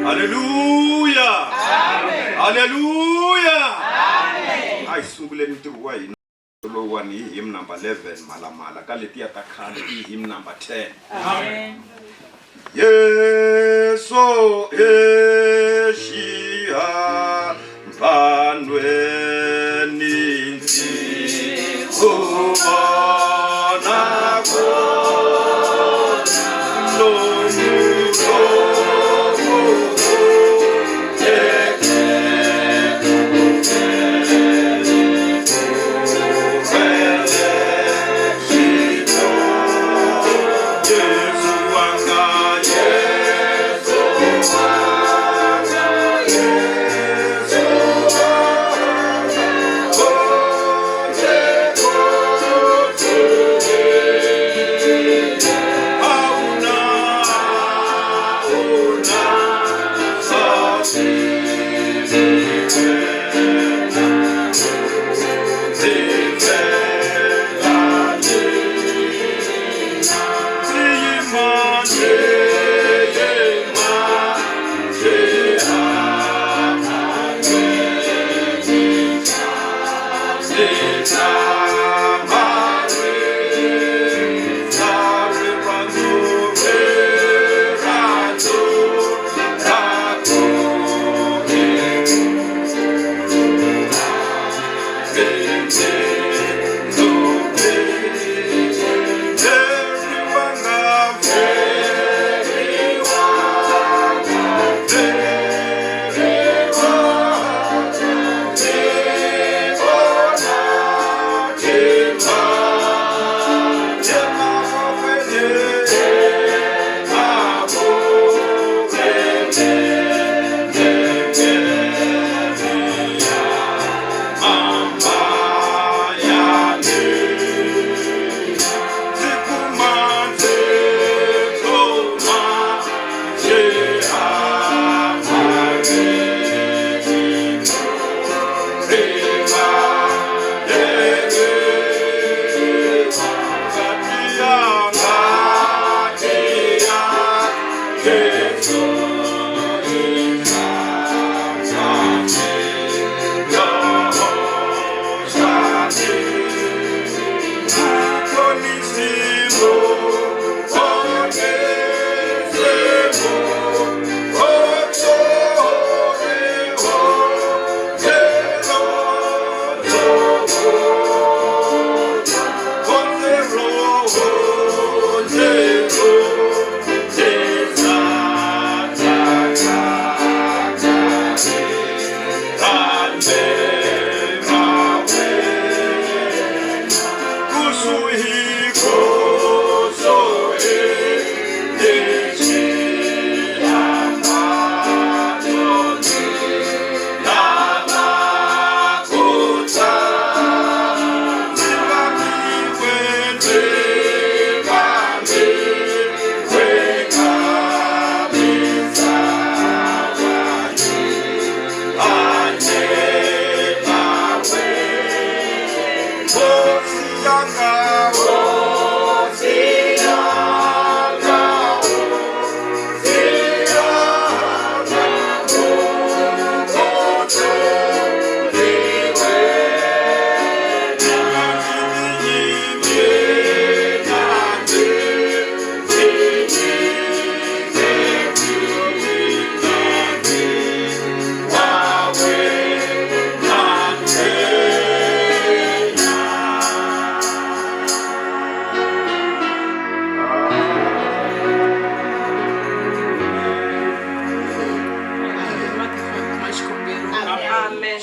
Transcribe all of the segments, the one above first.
Haleluya! Haleluya! A hi sunguleni ntirho wa hina lowuwani hi hymn number 11 mhalamhala ka letiya ta khale i hymn number 10. Amen. Yesu exihambanweni ndzi ku vona kona lomu Yesu wanga, Yesu wanga, Yesu wanga, konje kote. Hauna, una,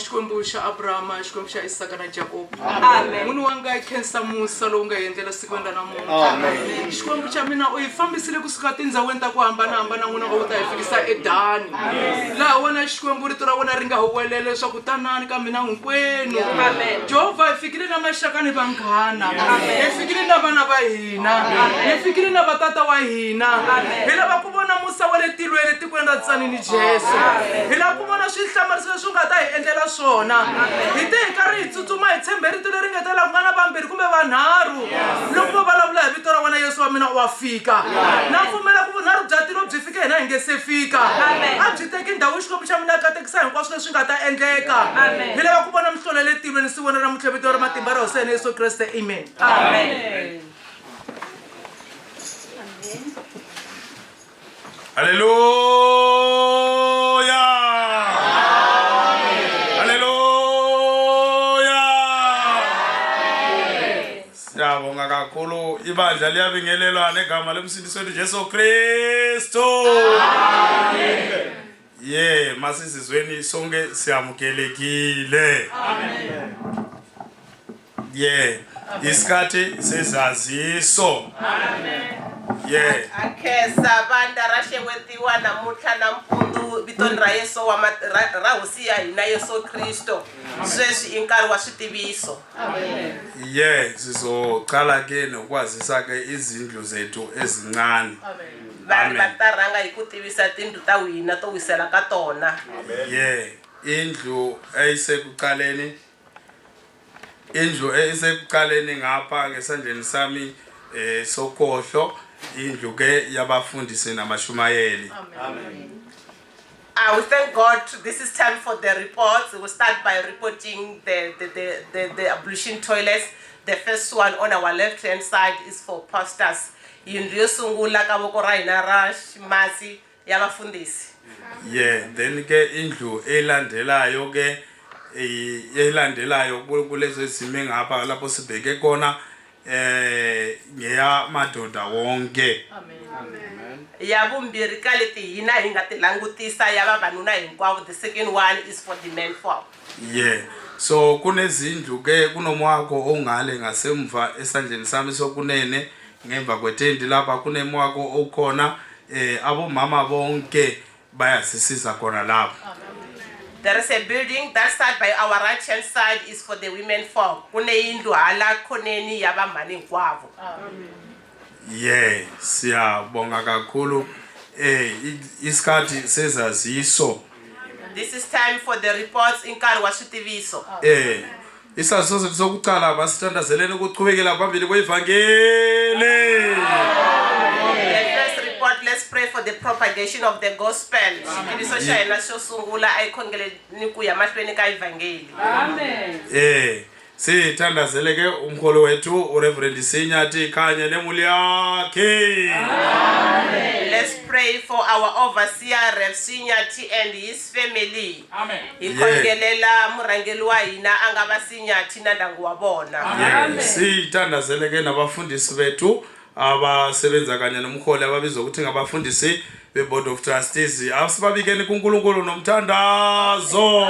Xikwembu xa Abrahama, Xikwembu xa Isaka na Jakobo. Amen. N'wini wa nga khensa musa lowu nga endlela sikwini ra namuntlha. Xikwembu xa mina u hi fambisile kusuka tindhawini ta ku hambanahambana n'wina nga u ta hi fikisa eDani. Laha wena Xikwembu rito ra wena ri nga huwelela leswaku tanani ka mina hinkwenu. Jehovha hi fikile na maxaka ni vanghana. Hi fikile na vana va hina. Hi fikile na vatata wa hina. Hi lava ku vona musa wa le tilweni etikweni ra Tzaneen Jesu. Hi lava ku vona swihlamariso leswi u nga ta hi endlela swona. Hi te hi karhi hi tsutsuma hi tshembe rito leri nga ta laha ku nga na vambirhi kumbe vanharhu loko vo vulavula hi vito ra wena Yesu wa mina wa fika. Na pfumela ku vunharhu bya tilo byi fike hina hi nge se fika. A byi teki ndhawu Xikwembu xa mina katekisa hinkwaswo leswi nga ta endleka. Hi lava ku vona mihlolo ya le tilweni siku ra namuntlha vito ra matimba ra Hosi ya hina Yesu Kreste. Amen. Amen. Haleluya! Haleluya! Siyabonga kakhulu ibandla liyabingelelwa negama lomsindisi wethu Jesu Kristu. Amen. Ye, masizizweni sonke siyamukelekile. Amen. Yeah. Isikhathi sezaziso. Amen. Yeah. Akhesa vandla ra xewetiwa namuntlha nampundzu vitoni ra Yesu wa ra, ra Hosi ya hina Yesu Kristo. Sweswi i nkarhi wa switiviso. Amen. Yeah, sizoqala ke nokwazisa ke izindlu zethu ezincane. Amen. Vanhu va ta rhanga hi ku tivisa tindlu ta hina to wisela ka tona. Amen. Yeah, indlu eyisekuqaleni Indlu esekuqaleni ngapha ngesandleni sami eh sokhohlo indlu ke yabafundisi namashumayeli. Amen. We thank God. This is time for the reports. We'll start by reporting the ablution toilets. The first one on our left hand side is for pastors. Yindlu yo sungula ka voko ra hina ra ximatsi ya vafundhisi. Yeah, then ke indlu elandelayo ke elandelayo kulezo ezime ngapha lapho sibheke kona eh ngeya madoda wonke. Amen. Ya vumbirhi ka leti hina hi nga ti langutisa ya vavanuna hinkwavo. The second one is for the men folk. Yeah. So kunezindlu ke kunomwako ongale ngasemva esandleni sami sokunene ngemva kwetendi lapha kunemwako okhona eh abomama bonke bayasisiza khona lapho. There is a building that side by our right hand side is for the women folk. Kune yindlu hala khoneni ya vamhani hinkwavo. Yeah, siyabonga kakhulu. Eh isikhathi sezaziso. This is time for the reports i nkarhi wa switiviso. Eh isaziso sethu sokuqala masithandazeleni ukuqhubekela phambili kwevangeli. The first report, let's pray for the propagation of the gospel. Xitiviso xa hina xo sungula a yi khongeleni ku ya mahlweni ka evhangeli. Eh Sithandazele ke umholi wethu uReverend Sinyati kanye nemuli yakhe. Let's pray for our overseer Rev Sinyati and his family. Amen. Hi khongelela murhangeri wa hina a nga va Sinyati na ndyangu wa vona. Yes, sithandazele ke nabafundisi bethu abasebenza kanye nomholi ababizwa ukuthi ngabafundisi be-board of trustees. Asibabikeni kuNkulunkulu nomthandazo.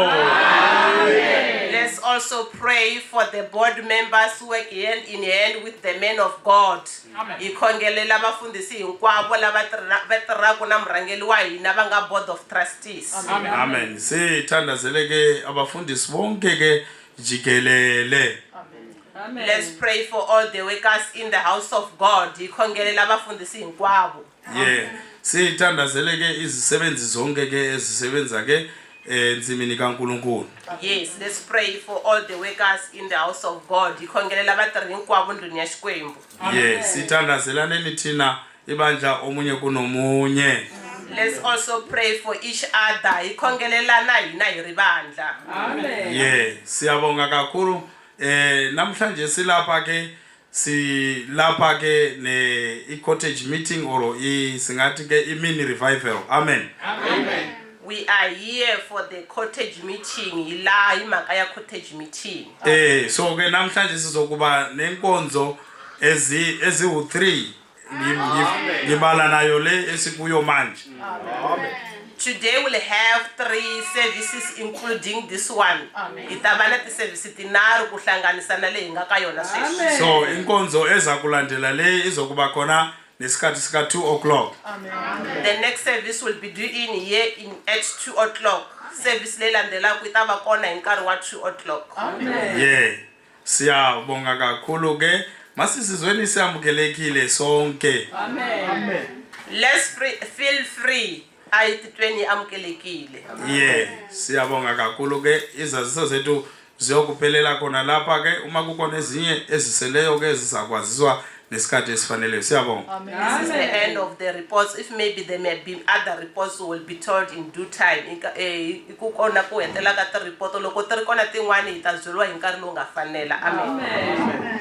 also pray for the board members who work hand in hand with the men of God. Hi khongelela vafundhisi hinkwavo lava va tirhaka na murhangeri wa hina va nga board of trustees. Amen. Sithandazele ke abafundisi bonke ke jikelele. Let's pray for all the workers in the house of God. Hi khongelela vafundhisi hinkwavo. Yeah. Sithandazele ke izisebenzi zonke ke ezisebenza ke ensimini kaNkuluNkulu. Yes, let's pray for all the workers in the house of God. Hi khongelela vatirhi hinkwavo ndlwini ya Xikwembu. Yeah, sithandazelaneni thina ibandla omunye kunomunye. Let's also pray for each other. Hi khongelelana hina hi ri vandla. Yeah, siyabonga kakhulu. Namhlanje silapha ke silapha ke ne i-cottage meeting or i singathi ke i-mini revival. Amen. We are here for the cottage meeting. Hi laha hi mhaka ya cottage meeting. So ke namhlanje sizokuba nenkonzo ezi eziwu3 ngibala nayo le esikuyo manje. Today we'll have three services including this one. Hi ta va na ti-service tinharhu ku hlanganisa na leyi hi nga ka yona sweswi. So inkonzo eza kulandela le izokuba khona nesikhathi sika 2 o'clock. The next service will be doing here in at 2 o'clock. Service leyi landzelaka yi ta va kona hi nkarhi wa 2 o'clock. Yeah. Siyabonga kakhulu ke. Masisizweni siyamukelekile sonke. Let's free, feel free. A hi titweni hi amukelekile. Yeah, siyabonga kakhulu ke izaziso zethu ziyokuphelela khona lapha ke uma kukhona ezinye eziseleyo ke zizakwaziswa nesikhathi esifaneleyo. Siyabonga. This is the end of the reports. If maybe there may be other reports will be told in due time. I ku kona ku hetela ka ti-report loko ti ri kona tin'wani hi ta byeriwa hi nkarhi lowu nga fanela. Amen.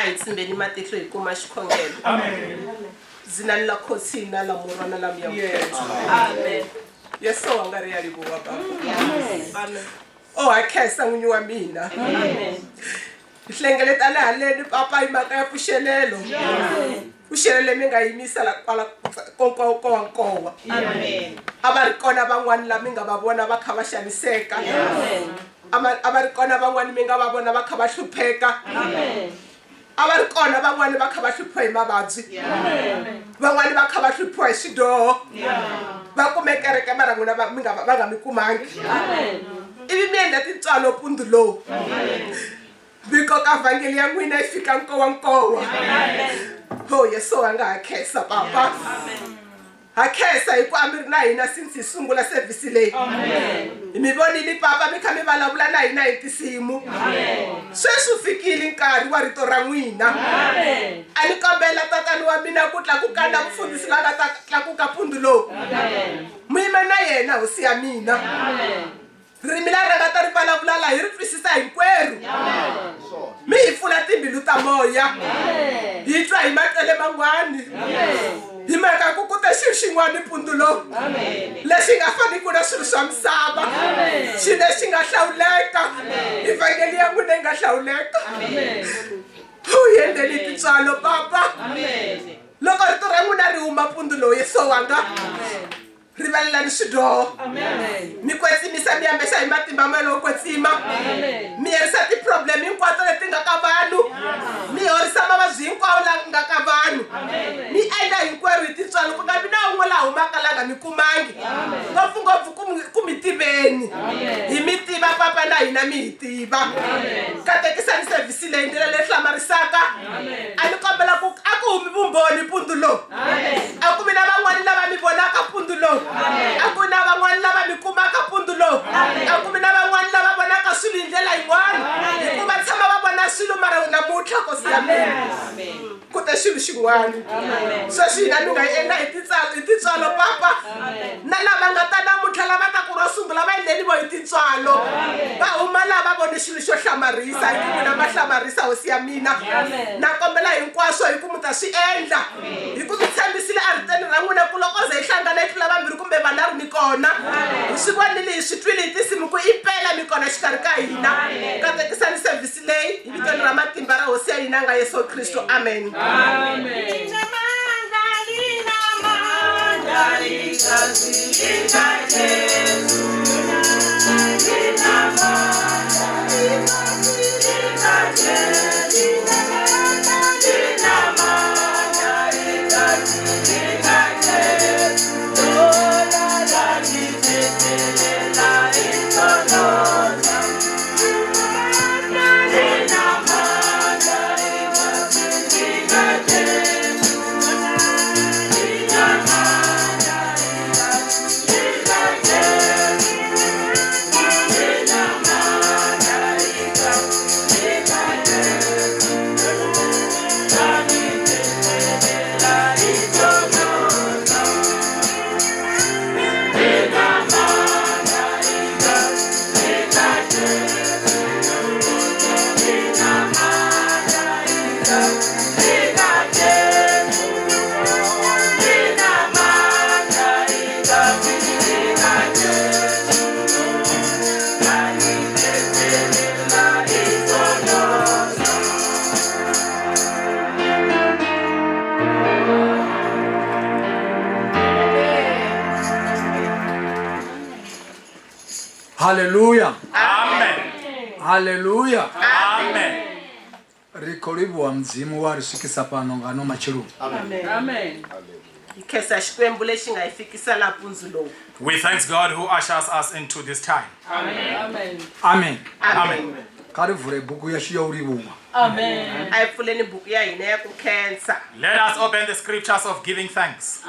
A hi tsimbeni matihlo hi kuma xikhongelo. Dzinani ḽa Khotsi na ḽa Murwa na ḽa Muya Mukhethwa. Amen. Yesu wanga ri a livhuwa Baba. Amen. O ha khensa n'winyi wa mina. Hi hlengeletana haleni papa hi mhaka ya pfuxelelo. Pfuxelelo mi nga yimisa la kwala nkowa nkowa. A va ri kona van'wani la mi nga va vona va kha va xaniseka. A va ri kona van'wani mi nga va vona va kha va hlupheka. A va ri kona van'wani va kha va hluphiwa hi mavabyi. Van'wani va kha va hluphiwa hi swidyoho. Va kume kereke mara n'wina va mi nga va nga mi kumangi. Ivi mi endla tintswalo mpundzu lowu. Mi koka vhangeli ya n'wina yi fika nkowa nkowa. Ho Yesu wa nga ha khensa papa. Ha khensa hi ku a mi ri na hina since hi sungula service leyi. Hi mi vonile papa mi kha mi vulavula na hina hi tinsimu. Sweswi wu fikile nkarhi wa rito ra n'wina. A ni kombela tatani wa mina ku tlakuka na mufundhisi la nga ta tlakuka mpundzu lowu. Mi yima na yena hosi ya mina. Ririmi leri nga ta ri vulavula la hi ri twisisa hinkwerhu. Mi hi pfula timbilu ta moya. Hi twa hi matele man'wani. Hi mhaka ku ku te xilo xin'wana mpundzu lowu lexi nga faniki na swilo swa misava. Xilo lexi nga hlawuleka. Evhangeli ya n'wina yi nga hlawuleka. U hi endleli tintswalo papa. Loko rito ra n'wina ri huma mpundzu lowu Yesu wanga. Rivalelani swidyoho. Mi kwetsimisa mi ambexa hi matimba moya lowo kwetsima. Mi herisa ti-problem hinkwato leti nga ka vanhu. Mi horisa mavabyi hinkwawo la nga ka vanhu. Mi endla hinkwerhu hi tintswalo ku nga vi na un'we la humaka la nga mi kumangi. Ngopfungopfu ku mi tiveni. Hi mi tiva papa na hina mi hi tiva. Katekisani sevhisi leyi ndlela leyi hlamarisaka. A ni kombela ku a ku humi vumbhoni mpundzu lowu. A ku vi na van'wani lava mi vonaka mpundzu lowu. A ku na van'wani lava mi kumaka mpundzu lowu. A ku vi na van'wani lava vonaka swilo hi ndlela yin'wana. Hikuva tshama va vona swilo mara namuntlha Nkosi ya mina ku te xilo xin'wana. Sweswi hina mi nga yi endla hi hi tintswalo papa. Na lava nga ta namuntlha lava ta ku ro sungula va endleni vo hi tintswalo. Va huma laha va vone xilo xo hlamarisa hi ku n'wina ma hlamarisa hosi ya mina. Na kombela hinkwaswo hi ku mi ta swi endla. Hi ku mi tshembisile eritweni ra n'wina ku loko ze hi hlangana hi tlula vambirhi kumbe vanharhu mi kona. Hi swi vonile hi swi twile hi tinsimu ku impela mi kona xikarhi ka hina. Katekisani service leyi hi vitweni ra matimba ra Hosi ya hina nga Yesu Kristo. Amen. Haleluya. Amen. Haleluya. Amen. Ri khou livhuwa Mudzimu wa ri swikisa fhano nga ano matsheloni. Amen. Hi khensa Xikwembu lexi nga hi fikisa la mpundzu lowu. We thanks God who ushers us into this time. Amen. Amen. Amen. Kha ri vule bugu yashu ya u livhuwa. Amen. A hi pfuleni buku ya hina ya ku khensa. Let us open the scriptures of giving thanks.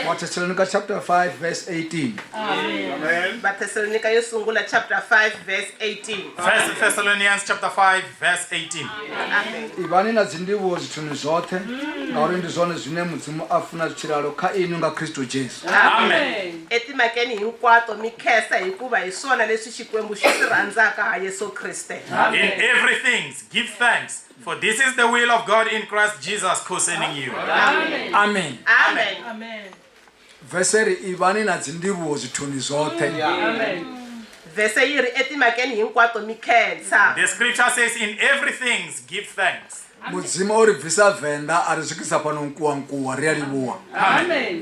Vathesalonika chapter 5 verse 18. Amen. Vathesalonika yo sungula chapter 5 verse 18. First Thessalonians chapter 5 verse 18. Amen. Ivhani na dzindivhuwo zwithuni zwoṱhe ngauri ndi zwone zwine Mudzimu a funa zwi tshi ralo kha inwi nga Kristo Jesu. Amen. Etimhakeni hinkwato mi khensa hikuva hi swona leswi Xikwembu xi swi rhandzaka ha Yesu Kriste. In everything. give thanks, for this is the will of God in Christ Jesus concerning you. Amen. Amen. Vese ri ivhani na dzindivhuwo zwithuni zwoṱhe. Vese yi ri etimhakeni hinkwato mi khensa. The scripture says, In everything, give thanks. Mudzimu o ri bvisa Venḓa a ri swikisa fhano Nkuwankuwa ri a livhuwa.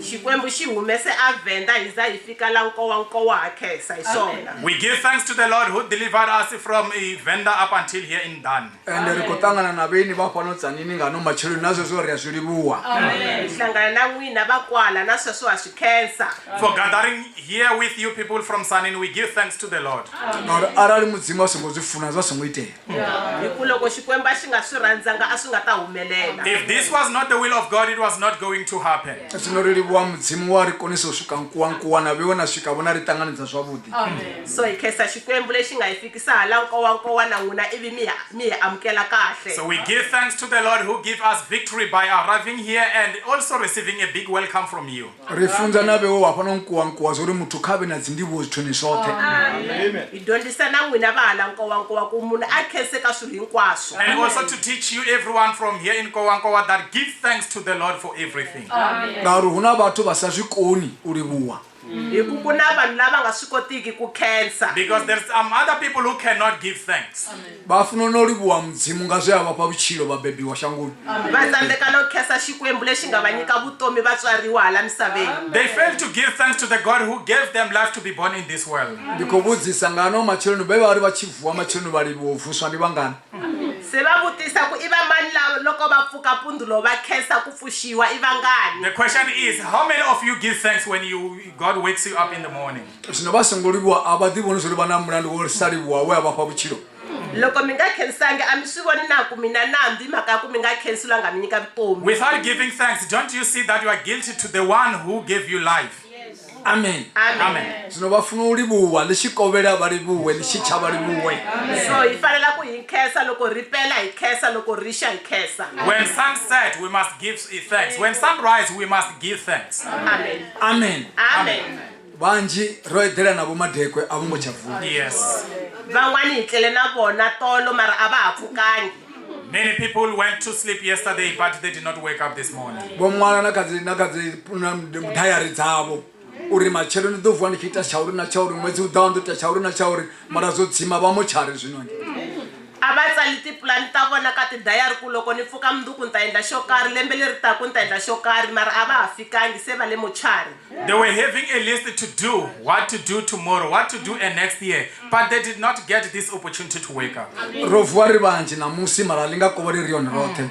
Xikwembu xi humese a Venda hi za hi fika la Nkowankowa ha khensa hi swona. We give thanks to the Lord who delivered us from Venda up until here in Dan. Ende ri khou ṱangana na vhaeni vha fhano Tzaneen ngano matsheloni na zwezwo ri a zwi livhuwa. Hi hlangana na n'wina va kwala na sweswo ha swi khensa. For gathering here with you people from Tzaneen, we give thanks to the Lord. Ngauri arali Mudzimu a songo zwi funa zwa songo itea. Hi ku loko Xikwembu a xi nga swi rhandzanga a swi nga ta humelela. If this was not the will of God, it was not going to happen. Zwino ri livhuwa Mudzimu wa ri konisa u swika Nkuwankuwa na vheiwe na swika vhona ri ṱanganedza zwavhuḓi. So hi khensa Xikwembu lexi nga hi fikisa hala Nkowankowa na n'wina ivi mi hi mi hi amukela kahle. So we give thanks to the Lord who give us victory by arriving here and also receiving a big welcome from you. Ri funza na vhewe wa fhano Nkuwankuwa zwa uri muthu kha vhe na dzindivhuwo zwithuni zwoṱhe. Hi dyondzisa na n'wina va hala Nkowankowa ku munhu a khense ka swilo hinkwaswo. And also to teach you everyone from here in Nkowankowa that give thanks to the Lord for everything. Ngauri hu na vhathu vha sa zwi koni u livhuwa. Hi ku ku na vanhu lava nga swi kotiki ku khensa. Because there's some other people who cannot give thanks. Vha funa no livhuwa Mudzimu nga zwe a vha fha vhutshilo vha bebiwa shangoni. Va tsandzeka no khensa Xikwembu lexi nga va nyika vutomi va tswariwa hala misaveni. They fail to give thanks to the God who gave them life to be born in this world. Ndi khou vhudzisa nga ano matsheloni vhe vha ri vha tshi vuwa matsheloni vha livhuwa u vuswa ndi vhangana? Se va vutisa ku i va mani lava loko va pfuka pundulo va khensa ku pfuxiwa i vangani? The question is, how many of you give thanks when you God wakes you up in the morning? Zwino vha songo livhuwa a vha ḓi vhoni zwori vha na mulandu wo sa livhuwa we a vha fha vhutshilo. Loko mi nga khensangi a mi swi voni na ku mi na nandzu hi mhaka ya ku mi nga khensi loyi a nga mi nyika vutomi. Without giving thanks, don't you see that you are guilty to the one who gave you life? Amen. Amen. Zwino vha funa u livhuwa ḽi tshi kovhela vha livhuwe ḽi tshi tsha vha livhuwe. So hi fanela ku hi khensa loko ri pela hi khensa loko ri xa hi khensa. When sunset, we must give thanks. When sunrise, we must give thanks. Amen. Amen. Amen. Vhanzhi ro eḓela navho madekwe a vho ngo tsha vuwa. Yes. Van'wani hi tlele na vona tolo mara a va ha pfukangi. Many people went to sleep yesterday but they did not wake up this morning. Vho ṅwala na kha dzi na kha dzi dayari dzavho uri matshelo ndi ḓo vuwa ndi tshi ita tsha uri na tsha uri ṅwedzi u ḓaho ndi ḓo ita tsha uri na tsha uri mara zwo dzima vha motshari zwino. A va tsali tipulani ta vona ka tidayari ku loko ni pfuka mundzuku ni ta endla xo karhi lembe leri taka ni ta endla xo karhi mara a va ha fikangi se va le mochari. They were having a list to do, what to do tomorrow, what to do and next year, but they did not get this opportunity to wake up. Ro vuwa ri vhanzhi ṋamusi mara ḽi nga kovholi ri yone roṱhe.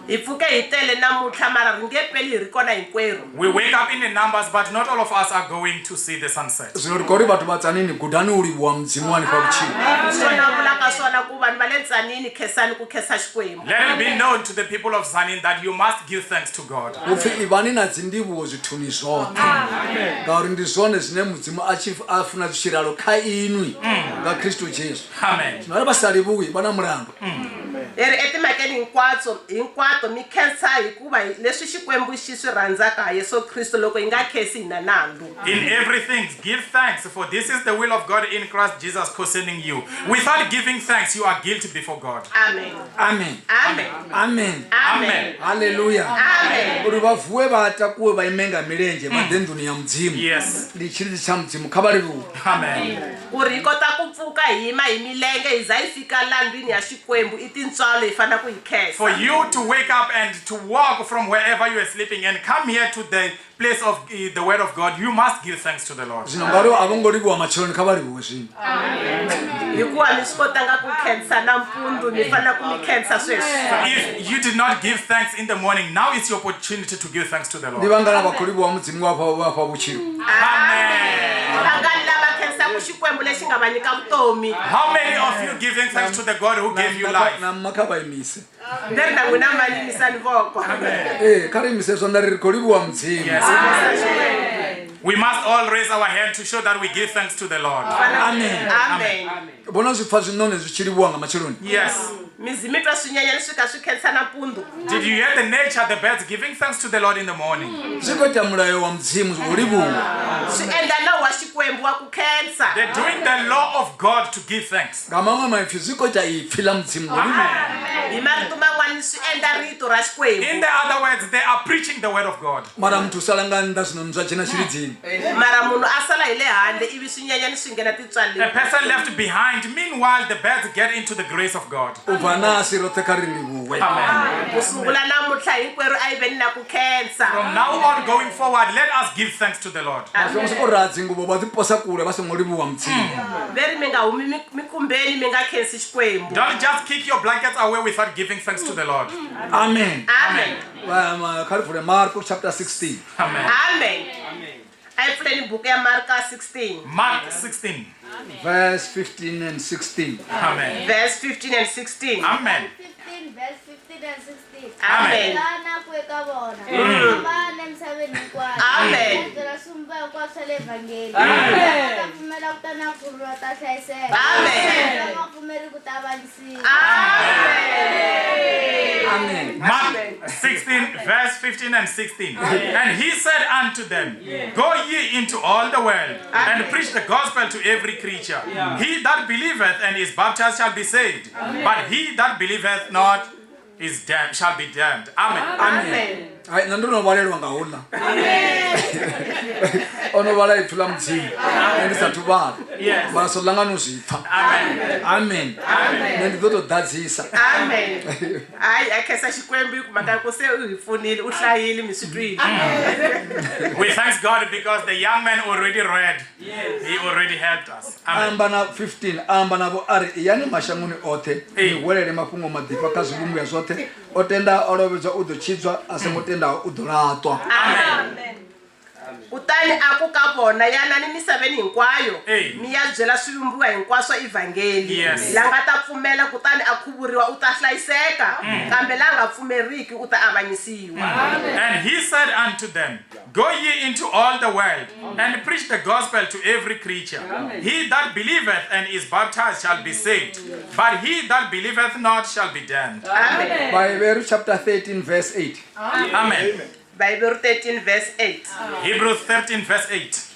Hi pfuke hi tele namuntlha mara ri nge peli hi ri kona hinkwerhu. We wake up in the numbers, but not all of us are going to see the sunset. Zwino ri khou ri vhathu vha Tzaneen gudani u livhuwa Mudzimu wa ni fha vhutshilo. Hi swona vulaka swona ku vanhu va le Tzaneen khensani ku khensa Xikwembu. Let it be known to the people of Tzaneen that you must give thanks to God. Hu pfi ivhani na dzindivhuwo zwithuni zwoṱhe, ngauri ndi zwone zwine Mudzimu a tshi a funa zwi tshi ralo kha inwi nga Kristo Jesu. Amen. Zwino arali vha sa livhuwi vha na mulandu. Hi ri etimhakeni hinkwatso hinkwato mi khensa hikuva hi leswi Xikwembu xi swi rhandzaka ha Yesu Kristo loko hi nga khensi hi na nandzu. In everything give thanks, for this is the will of God in Christ Jesus concerning you. Without giving thanks, you are guilty before God. Amen. Amen. Amen. Amen. Amen. Haleluya. Amen. Uri vha vuwe vha takuwe vha ime nga milenzhe vha ḓe nḓuni ya Mudzimu. Yes. Ndi tshilidzi tsha Mudzimu kha vha livhuwe. Amen. Ku ri hi kota ku pfuka hi yima hi milenge hi za hi fika la ndlwini ya Xikwembu i tintswalo hi fanela ku hi khensa. For you to wake up and to walk from wherever you are sleeping and come here to the place of the word of God, you must give thanks to the Lord. Zwino ngauri a vho ngo livhuwa matsheloni kha vha livhuwe zwino. Hikuva mi swi kotanga ku khensa nampundzu mi fanela ku mi khensa sweswi. So if you did not give thanks in the morning, now it's your opportunity to give thanks to the Ndi Lord. vhangana vha khou livhuwa Mudzimu wa fha vha vhutshilo? Amen. Vangani lava khensaka Xikwembu lexi nga va nyika vutomi? How many of you giving thanks to the God who gave you life? Na mma kha vha imise. Ni ri na n'wina ma yimisani voko. Ee, kha ri imise zwanḓa ri ri khou livhuwa Mudzimu. Yes. We must all raise our hand to show that we give thanks to the Lord. Amen. Amen. Vhona zwi pfa zwiṋoni zwi tshi livhuwa nga matsheloni. Yes. Mi zi mi twa swinyenyani swi ka swi khensa nampundzu. Did you hear the nature, the birds giving thanks to the Lord in the morning? Zwi khou ita mulayo wa Mudzimu u livhuwa. Swi endla nawu wa Xikwembu wa ku khensa. They're doing the law of God to give thanks. Nga maṅwe maipfi zwi khou ita ipfi ḽa Mudzimu u livhuwa. Hi marito man'wana swi endla rito ra In Xikwembu. the other words, they are preaching the word of God. Mara muthu u sala nga nnḓa zwinoni zwa dzhena tshilidzini. Mara munhu a sala hi le handle ivi swinyenyani swi nghena A tintswaleni. person left behind. Meanwhile, the birds get into the grace of God. U bva nasi roṱhe kha ri livhuwe. Amen. Ku sungula namuntlha hinkwerhu a yi veni na ku khensa. From now on, going forward, let us give thanks to the Lord. Vha songo sokou raha dzingubo vha dzi posa kule vha songo livhuwa Mudzimu. Ve ri mi nga humi mikumbeni mi nga khensi Xikwembu. Don't just kick your blankets away without giving thanks to the Lord. Amen. Amen. Kha ri vule Marko chapter 16. Amen. Amen. A yi pfuleni buku ya Marka 16. Mark 16. Verse 15 and 16. Amen. Verse 15 and 16. Amen. 15 verse 15 and 16. Amen. Tana ku eka vona. Fambani emisaveni hinkwayo. Amen. Mi byela swivumbiwa hinkwaswo swa le evhangeli. Amen. Ta pfumela ku ta na khuvuriwa ta hlayiseka. Amen. Va nga pfumeri ku ta avanyisiwa. Amen. Mark 16, verse 15 and 16. And he said unto them, Go ye into all the world and preach the gospel to every creature. He that believeth and is baptized shall be saved, but he that believeth not is damned, shall be damned. Amen. Amen. Hai nṋe ndo no vhalelwa nga houḽa. O no vhala ipfi ḽa Mudzimu nṋe ndi sathu vhala. Yes. Mara so ḽanga no zwi pfa. Amen. Amen. Nṋe ndi ḓo tou ḓadzisa. Amen. Hayi a khensa Xikwembu hi ku mhaka ya ku se u hi pfunile u hlayile mi swi twile. We thank God because the young man already read. He already helped us. Amen. Amba na 15 amba navho a ri iyani mashangoni oṱhe ni Ee. hwelele mafhungo maḓifha kha zwivhumbwa zwoṱhe o tendaho o lovhedzwa u ḓo tshidzwa a songo tendaho u ḓo laṱwa. Amen. Kutani a ku ka vona, Yanani misaveni hinkwayo, Ee. mi ya byela swivumbiwa hinkwaswo evhangeli. Yes. La nga ta pfumela kutani a khuvuriwa u ta hlayiseka, kambe la nga pfumeriki u ta avanyisiwa. And he said unto them, Go ye into all the world and preach the gospel to every creature. He that believeth and is baptized shall be saved, but he that believeth not shall be damned. Amen. Vhaheberu chapter 13 verse 8. Amen. Bible 13 verse 8. Hebrews 13, verse 8.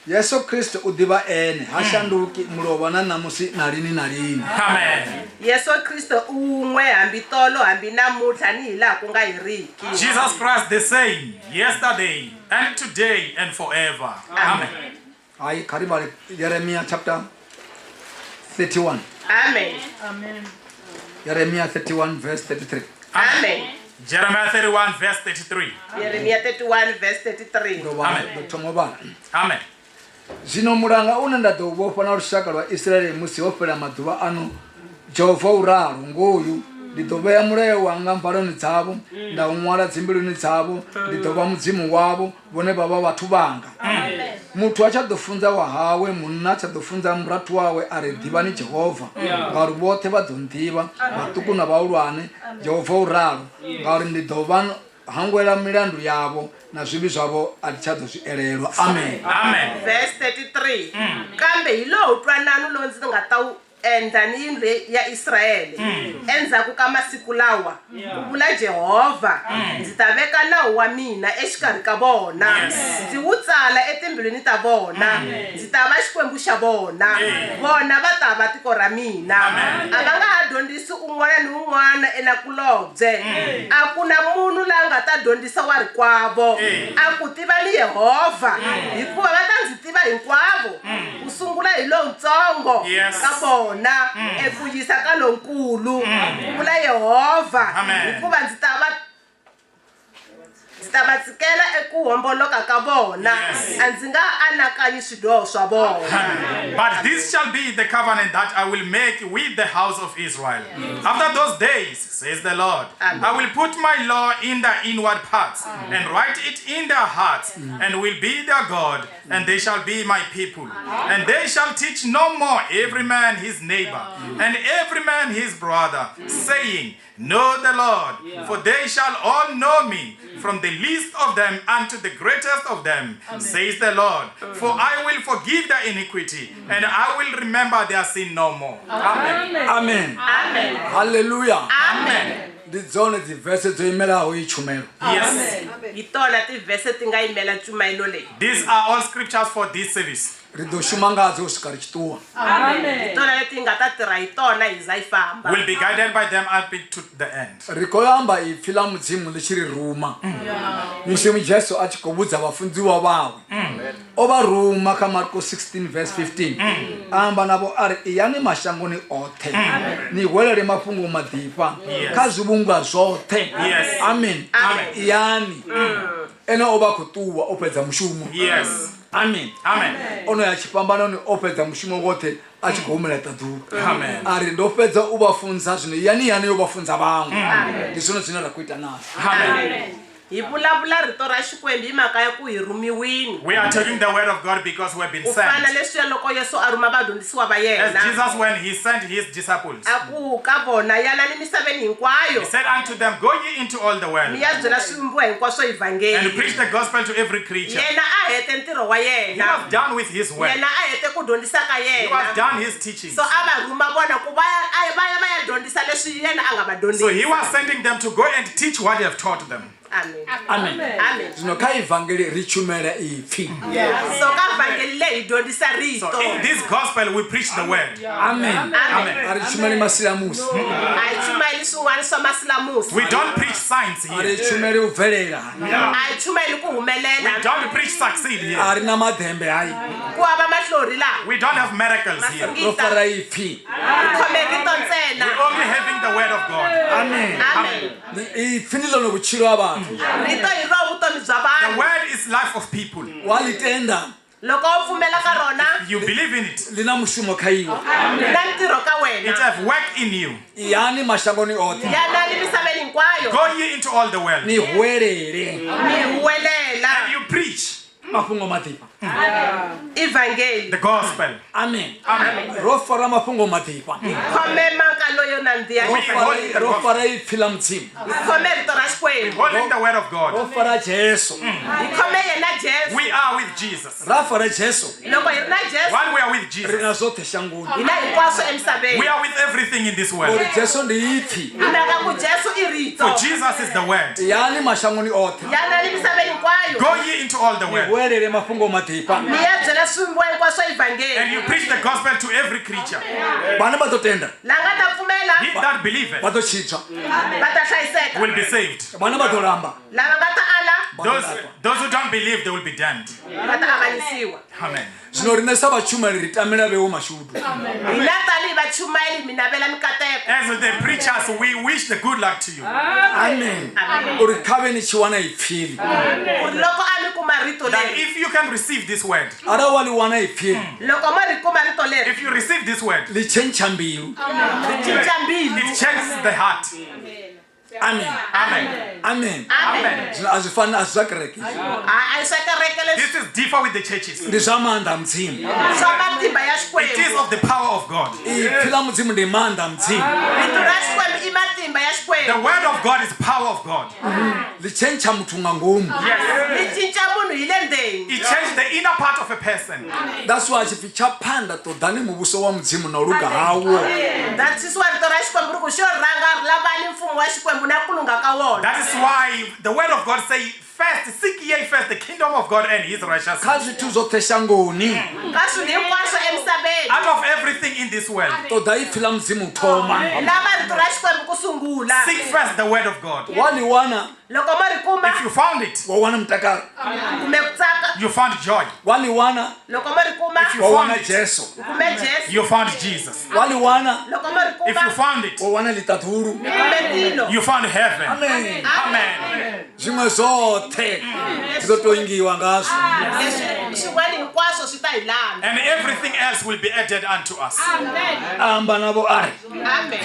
Yesu Kristo u ḓivha ene ha shanduki mulovha na ṋamusi na lini na lini. Amen. Yesu Kriste u wun'we hambi tolo hambi namuntlha ni hilaha ku nga heriki. Jesus Christ the same, yesterday and today and forever. Amen. Hai kha ri vhale Yeremia chapter 31. Amen. Yeremia 31 verse 33. Amen. Jeremiah 31, verse 33. Yeremia 31 verse 33. Ndo vhala, Amen. ndo thoma u vhala. Amen. Zwino mulanga une nda ḓo u vhofha na lushaka lwa Israele musi ho fhela maḓuvha ano, Jehova u ralo, ngoyu, ndi ḓo vhea mulayo wanga mvaloni dzavho, nda u ṅwala dzimbiluni dzavho, ndi ḓo vha Mudzimu wavho, vhone vha vha vhathu vhanga. Muthu ha tsha ḓo funza wa hawe, munna ha tsha ḓo funza murathu wawe, a ri, Ḓivhani Jehova, ngauri vhoṱhe vha ḓo nḓivha, vhaṱuku na vhahulwane, Jehova u ralo, ngauri ndi ḓo vha hangwela milandu yavho na zwivhi zwavho a thi tsha ḓo zwi elelwa. Amen. Amen. Verse 33. Kambe hi lowu ntwanano lowu ndzi nga ta wu endla ni yindlu ya Israele endzhaku ka masiku lawa, ku vula Jehovha, ndzi ta veka nawu wa mina exikarhi ka vona, ndzi wu tsala etimbilwini ta vona, ndzi ta va Xikwembu xa vona, vona va ta va tiko ra mina. A va nga ha dyondzisi un'wana ni un'wana enakulobye, a ku na munhu la nga ta dyondzisa warikwavo, a ku tivani Yehovha, hikuva va ta ndzi tiva hinkwavo, ku sungula hi lontsongo Yes. ka vona eku yisa ka lonkulu, ku vula Yehovha, Amen. hikuva ndzi ta va ndzi ta va tshikela eku homboloka ka vona, Yes. a ndzi nga anakanyi swidyoho swa vona. But this shall be the covenant that I will make with the house of Israel. After those days, says the Lord, Amen. I will put my law in their inward parts and write it in their hearts, and will be their God, and they shall be my people. And they shall teach no more every man his neighbor and every man his brother, saying, Know the Lord, for they shall all know me, from the least of them unto the greatest of them, says the Lord. For I will forgive their iniquity, and I will remember their sin no more. Amen. Amen. Amen. Hallelujah. Amen. Ndi dzone dzivese dzo imelaho iyi tshumelo. Yes. Hi tona tivhese ti nga yimela ntshumayelo leyi. These are all scriptures for this service. Ri ḓo shuma ngadzo u swika ri tshi ṱuwa. Hi tona leti hi nga ta tirha hi tona hi za hi famba. We'll be guided by them up to the end. Ri khou amba ipfi ḽa Mudzimu ḽi tshi ri ruma. Musi Jesu a tshi khou vhudza vhafunziwa vhawe, o vha ruma kha Marko 16 verse 15, a amba navho a ri, Iyani mashangoni oṱhe, ni hwelele mafhungo maḓifha kha zwivhumbwa zwoṱhe. Yes. Amen. Amen. Iyani. Ene o vha a khou ṱuwa o fhedza mushumo. Yes. Amen. Amen. O no ya tshifhambanoni o fhedza mushumo woṱhe a tshi khou humela ṱaḓulu. Amen. A ri ndo fhedza u vha funza zwino yani yani yo vha funza vhaṅwe. Ndi zwone zwine ra khou ita nazwo. Amen. Hi vulavula rito ra Xikwembu hi mhaka ya ku hi rhumiwini. We are taking the word of God because we have been Ku fana sent. leswiya loko Yesu a rhuma vadyondzisiwa va As yena, Jesus, when he sent his disciples, a ku ka vona, yanani misaveni hinkwayo, he said unto them, Go ye into all the world mi ya byela swivumbiwa hinkwaswo and evhangeli. preach the gospel to every creature. Yena a hete ntirho wa He yena. was done with his work. Yena a hete ku dyondzisa ka He was yena. done his teachings. So a va rhuma vona ku va ya va ya va ya dyondzisa leswi yena a nga va So he dyondzisa. was sending them to go and teach what he have taught them. Amen. Amen. Amen. Zwino kha ivangeli ri tshumela ipfi. So ka vhangeli leyi hi dyondzisa rito. So in this gospel, we preach the word. Amen. Amen. A ri tshumeli masilamusi. A hi chumayeli swin'wana swa masilamusi. We don't preach science A ri here. tshumeli u bvelela. A hi chumayeli ku humelela. We don't preach succeed here. A ri na maḓembe hai. Ku hava mahlori laha. We don't have miracles here. Ro fara ipfi. Hi khome rito ntsena. We're only having the word of God. Amen. Amen. Ipfi ndi ḽone vhutshilo ha vhathu. Rito hi ro vutomi bya The vanhu. word is life of people. Wa ḽi tenda Loko u pfumela ka rona, You believe in it. ḽi na mushumo kha iwe. na ntirho ka It wena. have work in you. Iyani mashangoni oṱhe Yanani misaveni hinkwayo, Go ye into all the world ni hwelele mi huwelela and you preach mafhungo maḓifha. evhangeli. the gospel. Amen. Amen. Ro fara mafhungo maḓifha. Khome mhaka loyo nandziha. Ro fara ro fara ipfi ḽa Mudzimu. Hi khome rito ra Xikwembu. Holding the word of Ro God. fara Jesu. Hi khome yena Jesu. We are with Jesus. Ra fara Jesu. Loko hi ri na Jesu, While we are with Ri Jesus, na zwoṱhe shangoni. hi na hinkwaswo emisaveni. we are with everything in this world. Uri Jesu ndi ipfi. Hi mhaka ku Jesu i rito. For Jesus is the word. Iyani mashangoni oṱhe Yanani misaveni hinkwayo, Go ye into all the world hwelele mafhungo maḓifha. mi ya byela swivumbiwa hinkwaswo evhangeli. and you preach the gospel to every creature. Vhane vha ḓo tenda La nga ta pfumela He that believeth vha ḓo tshidzwa. va ta hlayiseka. will be saved. Vhane vha ḓo lamba Lava nga ta ala vha ḓo laṱwa. Those who don't believe, they will be damned. va ta avanyisiwa. Amen. Zwino riṋe sa vhatshumeli ri tamela vheo mashudu. Hina tanihi vachumayeli mi navela mikateko. As the preachers, we wish the good luck to you. Amen. Uri kha vhe ni tshi wana ipfili. Ku ri loko a mi kuma rito That leri, if you can receive this word, Arali wa ḽi wana ipfili loko mo ri kuma rito leri, if you receive this word, ḽi tshentsha mbilu. ri cinca mbilu. it changes the heart. Amen. Amen. Amen. Amen. Zwino a zwi fani a si zwa kereke. A hi swa kereke leswi This is differ with the churches. Ndi zwa maanḓa a Mudzimu. swa matimba ya It is Xikwembu. of the power of God. Ipfi ḽa Mudzimu ndi maanḓa a Mudzimu. Rito ra Xikwembu i matimba ya The Xikwembu. word of God is power of God. Ḽi tshentsha muthu nga ngomu. Ri cinca munhu hi le ndzeni. It changes the inner part of a person. That's why tshipfi tsha phanḓa ṱoḓani muvhuso wa Mudzimu na u luga hawo. That is why rito ra Xikwembu ri ku xo rhanga ri lavani mfumo wa Xikwembu na ku lungha ka wona. That is why the word of God say, first seek ye first the kingdom of God and his Kha righteousness. zwithu zwoṱhe shangoni Ka swilo hinkwaswo emisaveni, Out of everything in this world, ṱoḓa ipfi ḽa Mudzimu u thoma. lava rito ra Xikwembu ku sungula. seek first the word of God. Wa ḽi wana Loko mo ri kuma, If you found it, wa wana mutakalo. kume ku tsaka. you found joy. Wa ḽi wana Loko mo ri kuma, If you wa found wana it, Jesu. kume Jesu. you found Jesus. Wa ḽi wana Loko mo ri If you kuma, found it, wa wana ḽiṱaḓulu. kume tilo. you found heaven. Amen. Amen. Zwiṅwe zwoṱhe zwi ḓo tou ingiwa ngazwo. Leswi swin'wana hinkwaswo swi ta hi landza. And everything else will be added unto us. A amba navho a ri Amen.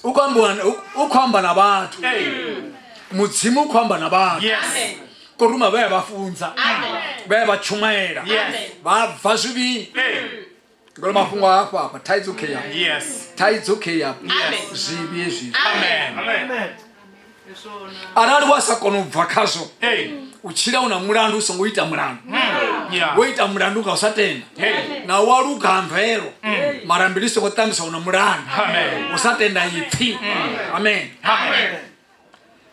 u khou ambiwa u khou amba na vhathu. Hey. Mudzimu u khou amba na vhathu. Yes. Ko ruma vhe vha funza, vhe vha tshumaela, Yes. vha bva zwivhini. Hey. Ngori mafhungo a hafha hafha thaidzo khe ya. Yes. Thaidzo khe ya. Amen. Zwivhi hezwi. Amen. Arali wa sa kona u bva khazwo, Hey. u tshila u na mulandu u songo ita mulandu. Yeah. Wo ita mulandu nga u sa tenda. Hey. Na wa luga ha mvelo. Mara mbilu i songo ṱambisa u na mulandu. Amen. U sa tenda ipfi. Amen. Amen.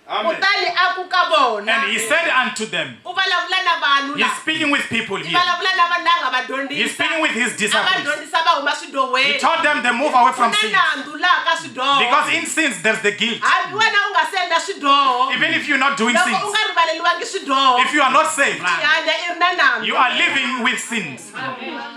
Kutani a ku ka vona. And he said unto them, U vulavula na vanhu He's la. speaking with people I here. vulavula na vanhu la nga va He's dyondzisa. speaking with his A va disciples. dyondzisa va huma He swidyohweni. taught them they move away Ku from na sins. nandzu laha ka swidyoho. Because in sins there's the guilt. Hambi wena u nga se endla swidyoho. Even if you're not doing Loko u sins, nga rivaleliwangi swidyoho. if you are not saved, I hanya i ri na nandzu. you are living with sins.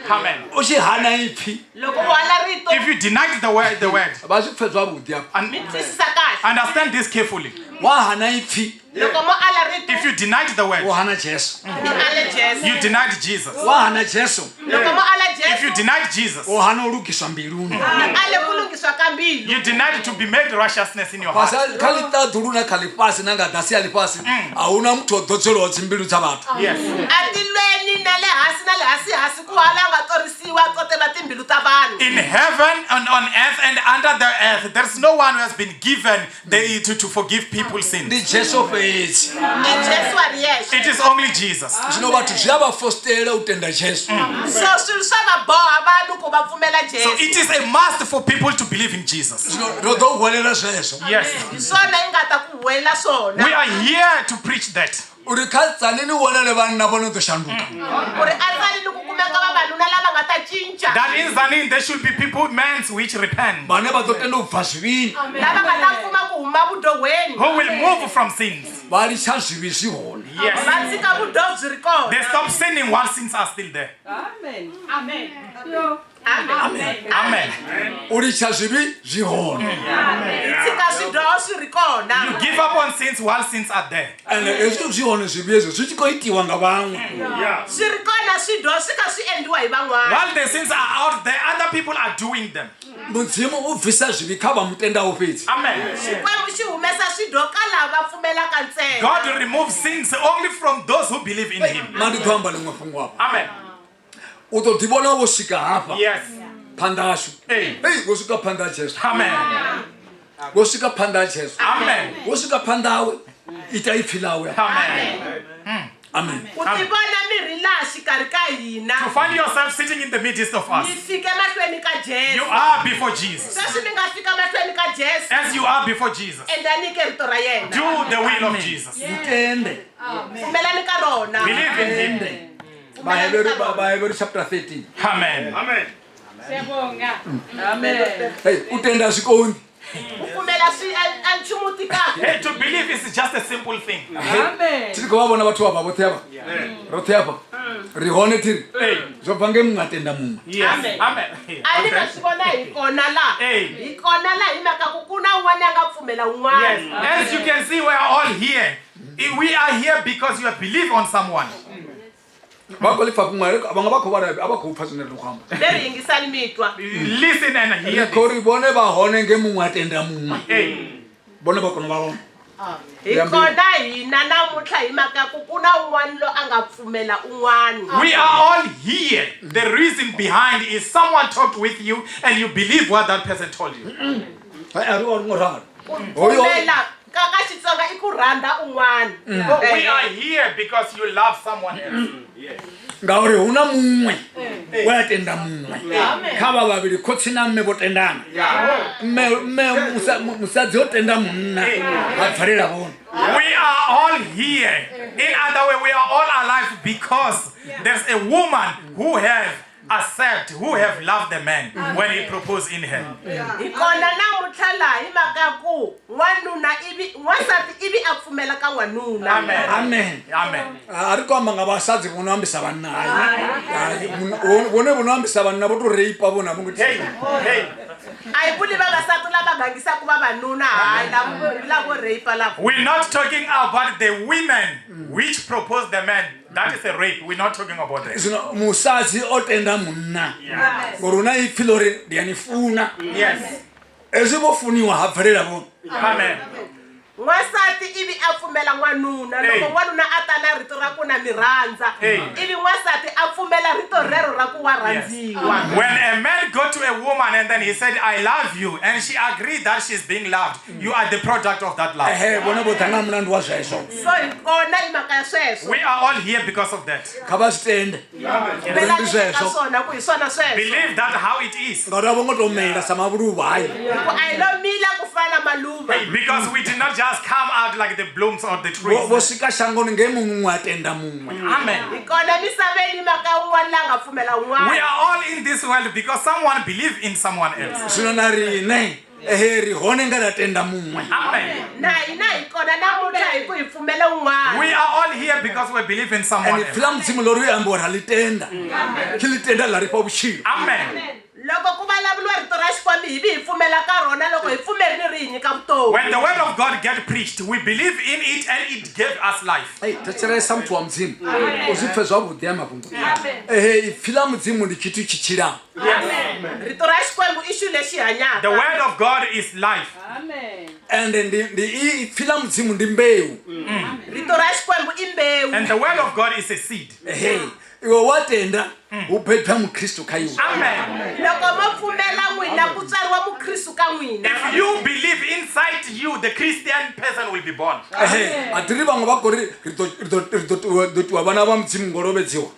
Amen. U tshi hana ipfi Loko u hala rito If you denied the word, vha zwi pfe zwavhuḓi afha and mi twisisa kahle. understand this carefully. Wa hana ipfi Loko mo ala rito If you denied the u word, hana Jesu. mi ale Jesu. you denied Jesus. Wa hana Jesu Loko mo ala If you Jesu denied Jesus, u hana u lugiswa mbiluni. mi ale ku lunghiswa ka mbilu. you denied to be made righteousness in your heart. Fhasi kha ḽiṱaḓulu na kha ḽifhasi na nga ḓasi ya ḽifhasi a huna muthu o ḓodzelwaho dzimbilu dza vhathu. Yes. Atilweni na le hansi na le hansi hansi ku hala nga torisiwa totela timbilu ta vanhu. In heaven and on earth and under the earth, there's no one who has been given the, to forgive people sins. Ndi Jesu fhedzi. I Jesu a ri yexe. It is only Jesus. Zwino vhathu zwi a vha fostela u tenda Jesu. So swilo swa va boha vanhu ku va pfumela So Jesu. it is a must for people to believe in Jesus. Zwino ro ḓo huwelela zwezwo Yes. Hi swona yi nga ta ku huwelela swona. We are here to preach that. uri kha Tzaneen wanale vhanna vho no ḓo shanduka. Ku ri a Tzaneen ku kumeka vavanuna lava nga ta cinca. That in Tzaneen there should be people, men which repent, Vhane vha ḓo tenda u bva zwivhini Lava nga ta pfuma ku huma vudyohweni. who will move from sins. vha litsha zwivhi zwi hone. Yes. Va tshika vudyoho byi ri kona. They stop sinning while sins are still there. Amen. Amen. U litsha zwivhi zwi hone. Tshika swidyoho swi ri kona. You give up on sins while sins are there. Ende hezwi zwi hone zwivhi hezwo zwi tshi khou itiwa nga vhaṅwe. Swi ri kona swidyoho swi kha swi endliwa hi van'wana. While the sins are out there, other people are doing them. Mudzimu u bvisa zwivhi kha vha mutendaho fhedzi. Amen. Xikwembu xi humesa swidyoho ka lava pfumelaka ntsena. God removes sins only from those who believe in Him. Ma ndi ḓo amba ḽiṅwe fhungo afha. Amen. U ḓo ḓivhona wo swika hafha Yes. phanḓa hashu. Hey. Ei, wo swika phanḓa ha Jesu. Amen. Wo swika phanḓa ha Jesu. Amen. Wo swika phanḓa hawe ita ipfi ḽawe. Amen. Amen. Ku tivona mi ri laha xikarhi ka hina. To find yourself sitting in the midst of us, Mi fike mahlweni ka you Jesu. are before Jesus. Sweswi mi nga fika mahlweni ka Jesu. As you are before Jesus, Endlani ke rito ra yena. do the will of Jesus. Mutende. Pfumelani ka rona. Believe in Him. Vhaheberu chapter 13. Amen. Amen. Amen. Hey, u tenda zwi konḓi. Ku pfumela swi a nchumu wu tikaka. Hey, to believe is just a simple thing. Amen. Thi khou vha vhona vhathu vha vhoṱhe avha. Roṱhe afha. Ri hone thiri. Hey. Zwo bva nge muṅwe a tenda muṅwe. Yes. Amen. A ni nga swi vona hi kona laha. Hey. Hi kona laha hi mhaka ku ku na un'wana a nga pfumela un'wana. Yes. As you can see, we are all here. We are here because you have believed on someone. Vha khou lipfa fhungo vhaṅwe vha khou vhala a vha khou pfa zwine ri khou amba. Leri yingisani mi twa. Listen and Ri hear khou this. ri vhone vha hone nge muṅwe a tenda muṅwe. Hey. Vhone vha kona u vha hone. Hi kona hina namuntlha hi mhaka ku ku na un'wana loyi a nga pfumela un'wana. We are all here. The reason behind is someone talked with you and you believe what that person told you. Hai a ri o ngo ralo. Ku pfumela ka ka Xitsonga i ku rhandza un'wana. We are here because you love someone else. Ngauri hu na muṅwe we a tenda muṅwe. Kha vha vhavhili khotsi na mme vho tendana. Mme musadzi o tenda munna ha bvelela vhone. We are all here. In other way, we are all alive because there's a woman who have accept, who have loved the man when he proposed in her. Hi kona namuntlha laha hi mhaka ku n'wanuna ivi n'wansati ivi a pfumela ka n'wanuna. Amen. Amen. Amen. A ri khou amba nga vhasadzi vho no ambisa vhanna hai. Hai, vhone vho no ambisa vhanna vho to reipa vhone a vho ngo Hey, hey. A hi vuli vavasati lava gangisaka vavanuna hayi lavo rape lava. We're not talking about the women which propose the man. That is a rape. We're not talking about that. Zwino musadzi o tenda munna ngori hu na ipfi ḽo ri ndi a ni funa. Yes. Hezwi vho funiwa ha bvelela vhone. Amen. N'wansati ivi a pfumela n'wanuna loko n'wanuna a ta na rito ra ku na mi rhandza ivi n'wansati a pfumela rito rero ra ku wa rhandziwa. When a man go to a woman and then he said, I love you, and she agreed that she's being loved, you are the product of that love. Ehe, vhone vho ḓa nga mulandu wa zwezwo. So hi kona hi mhaka ya sweswo. We are all here because of that. Kha vha zwi tende. Uri ndi Pfumelani eka zwezwo. swona ku hi swona sweswo. Believe that how it is. Ngauri a vho ngo to mela sa mavhuluvha hai. Ku a hi lo mila ku fana na maluva. Because we did not just come out like the blooms or the Vho trees. vho swika shangoni nge muṅwe a tenda muṅwe. Amen. Hi kona misaveni mhaka un'wana la nga pfumela We un'wana. are all in this world because someone believed in someone else. Zwino na riṋe ehe ri hone nga ra tenda muṅwe. Amen. Na hina hi kona namuntlha hi ku hi pfumela un'wana. We are all here because we believe in someone Ende else. ipfi ḽa Mudzimu ḽo ri ambiwa ra ḽi tenda. Khe ḽi tenda ḽa ri fha vhutshilo. Amen. Loko ku vulavuriwa rito ra Xikwembu hi vi hi pfumela ka rona loko hi pfumerile ri hi nyika vutomi. When the word of God get preached, we believe in it and it gave us life. Ei, thetshelesa muthu wa Mudzimu u zwi pfe zwavhuḓi ya mafhungo. Ehe ipfi ḽa Mudzimu ndi tshithu tshi tshilaho. Rito ra Xikwembu i xilo lexi The hanyaka. word of God is life. Ende ndi ndi ipfi ḽa Mudzimu ndi mbeu. Rito ra Xikwembu i mbewu. And the word of God is a seed. Ehe iwe wa tenda hu bebwa mukhristu kha iwe. Amen. Loko mo pfumela n'wina ku tswariwa mukhristu ka n'wina. If you believe inside you, the Christian person will be born. Ehe a thi ri vhaṅwe vha khou ri ri ḓo ri ḓo ri ḓo ṱuwa- ḓo ṱuwa vhana vha Mudzimu ngo lovhedziwa.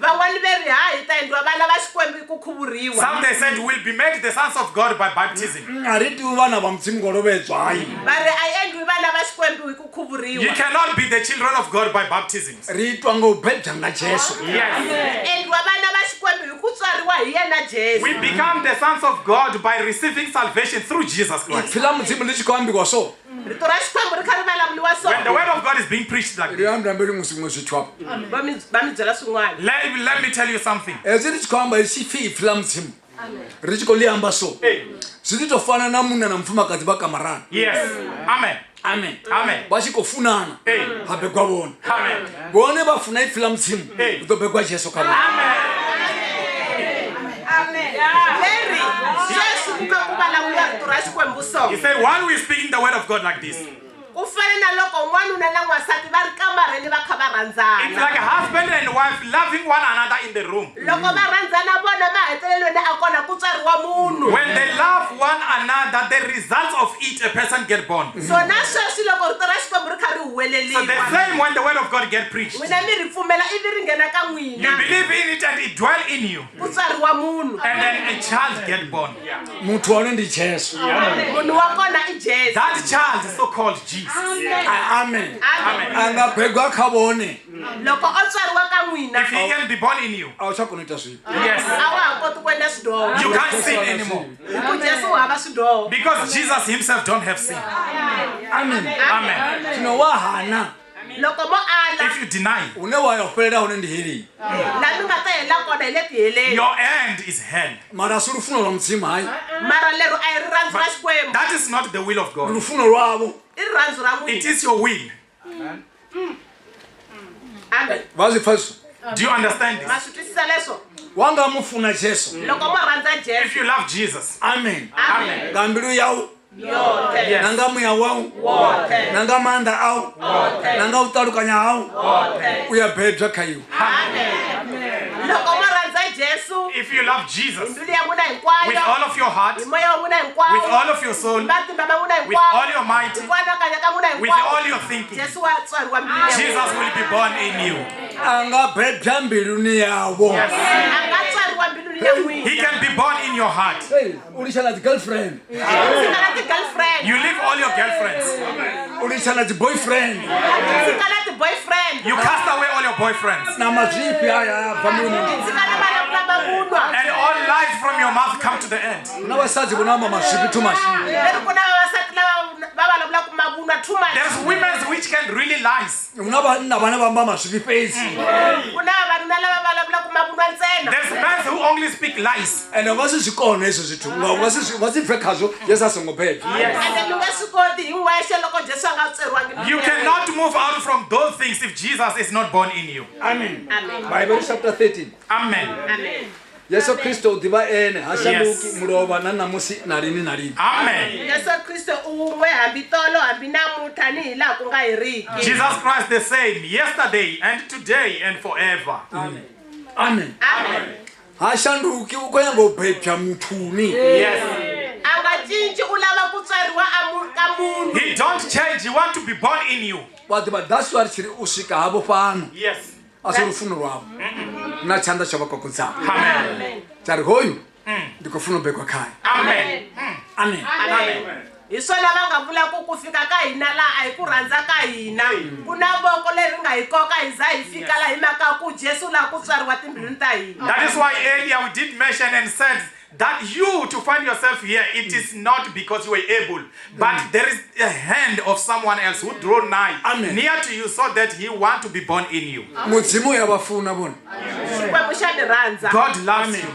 Van'wani ve ri ha hi ta endliwa vana va Xikwembu hi ku khuvuriwa. Some they said will be made the sons of God by baptism. A ri tiwi vhana vha Mudzimu ngo lovhedzwa hayi. Va ri a yi endliwi vana va Xikwembu hi ku You khuvuriwa. cannot be the children of God by baptism. Ri itwa nga u bebwa nga Jesu. Yes. Endliwa vana va Xikwembu hi ku tswariwa hi yena Jesu. We become the sons of God by receiving salvation through Jesus Christ. Ipfi ḽa Mudzimu ḽi tshi khou ambiwa so Rito ra Xikwembu ri kha ri vulavuriwa so. When the word of God is being preached like ri this, amba ambeli zwiṅwe zwithu hafho. Va mi va mi byela swin'wana. let me tell you something. Hezwi ri tshi khou amba tshi pfi ipfi ḽa Mudzimu ri tshi khou ḽi amba so zwi ḓi tou fana na munna na mufumakadzi vha kamarani. Yes. Amen. Amen. Amen. Vha tshi khou funana Ee. ha begwa vhone. Amen. Vhone vha funa ipfi ḽa Mudzimu Ee. hu ḓo begwa Jesu kha vhone. Leri sweswi ku kha ku vulavuriwa rito ra Xikwembu so. He said, while we're speaking the word of God like this, Ku fana na loko n'wanuna na n'wansati va ri kamareni va kha va it's rhandzana. like a husband and wife loving one another in the room. Loko va rhandzana vona mahetelelweni a kona ku tswariwa munhu. When they love one another, the results of it, a person get born. So na sweswi loko rito ra Xikwembu ri kha ri So the huweleliwa. same when the word of God get preached, N'wina mi ri pfumela ivi ri nghena ka you n'wina. believe in it and it dwell in you, Ku tswariwa munhu. and then a child get born. Muthu wa hone ndi Jesu. Munhu wa kona i Jesu. That child is so called Jesus. Amen. Amen. A nga begwa kha vhone Loko o tswariwa ka n'wina If he can be born in you, a u tsha kona u ita zwivhi. yes, a wa ha koti ku endla swidyoho. you can't sin anymore Hi ku Jesu u hava swidyoho. because Jesus himself don't have sin. Amen. Amen. Zwino wa hana Loko mo ala If you deny, hune wa ya u fhelela hone ndi heleni. la mi nga ta hela kona hi le tiheleni. your end is hell. Mara a si lufuno lwa Mudzimu hayi. Mara lero a hi rirhandzu ra Xikwembu. That is not the will of Ndi God. lufuno lwavho. I rirhandzu ra It n'wina. is your will. Amen. Vha zwi pfa hezwo? Do you understand Ma this? swi twisisa leswo? Wa nga mu funa Jesu. Loko mo rhandza If Jesu. you love Jesus, Amen. Amen. Nga mbilu yau Yote. yes, na nga muya wau Wote. na nga maanḓa au na nga u ṱalukanya hau u ya bebwa kha iwe. Loko mo rhandza Jesu if you love Jesus mbilu ya n'wina with hinkwayo, all of your heart, hi moya wa n'wina hinkwawo, with all of your soul, hi matimba ma n'wina with hinkwawo, all your might, hi ku anakanya ka n'wina with hinkwawo, all your thinking, Jesu wa tswariwa mbilu ya n'wina. Jesus will be born in you. A nga bebwa mbiluni yawo. A nga tswariwa mbilwini ya He n'wina. can be born in your heart. Hey, u litsha na dzi girlfriend, U tshika na ti-girlfriend, You leave all your girlfriends. u litsha na dzi boyfriend u tshika na ti-boyfriend, You cast away all your boyfriends. na mazwifhi aya a bva u mulomoni. tshika na vulavula mavunwa. And all lies from your mouth come to the end. Hu na vhasadzi vho no amba mazwifhi too much. Leri ku na vavasati lava va vulavulaka mavunwa too much. There's women which can really lies. Hu na vhanna vhane vha amba mazwifhi fhedzi. Ku na vavanuna lava vulavulaka mavunwa ntsena. There's men who only speak lies. Ende u nga si zwi kone hezwo zwithu nga u nga si zwi- u nga si bve khazwo Yesu a songo bebwa. Ende mi nge swi koti hi n'wexe loko Jesu a nga tsweriwangi. You cannot move out from those things if Jesus is not born in you. Amen. Amen. Bible chapter 13. Amen. Amen. Yesu Kristo u ḓivha ene ha shanduki Yes. mulovha na ṋamusi na lini na lini. Amen. Yesu Kristo u wun'we hambi tolo hambi namuntlha ni hi laha ku nga heriki. Jesus Christ the same yesterday and today and forever. Amen. Amen. Ha shanduki u khou nyanga u bebwa muthuni. Yes. A nga cinci u lava ku tswariwa a ka munhu. He don't change. He want to be born in you. Wa ḓivha that's why ri tshi ri u swika havho fhano Yes. a si lufuno lwavho na tshanḓa tsha vha kokodzaho. Amen. Tsha ri hoyu ndi khou funa u begwa khae. Amen. Amen. Amen. Hi swona va nga vula ku ku fika ka hina laha a hi ku rhandza ka hina. Ku na voko leri nga hi koka hi za hi fika laha hi mhaka ku Jesu u lava ku tswariwa timbilwini ta hina. That is why earlier we did mention and said that you to find yourself here, it is not because you were able, but there is a hand of someone else who draw nigh, Amen. near to you, so that he want to be born in you. Mudzimu ya vha funa vhone. Xikwembu xa ni rhandza. God loves you.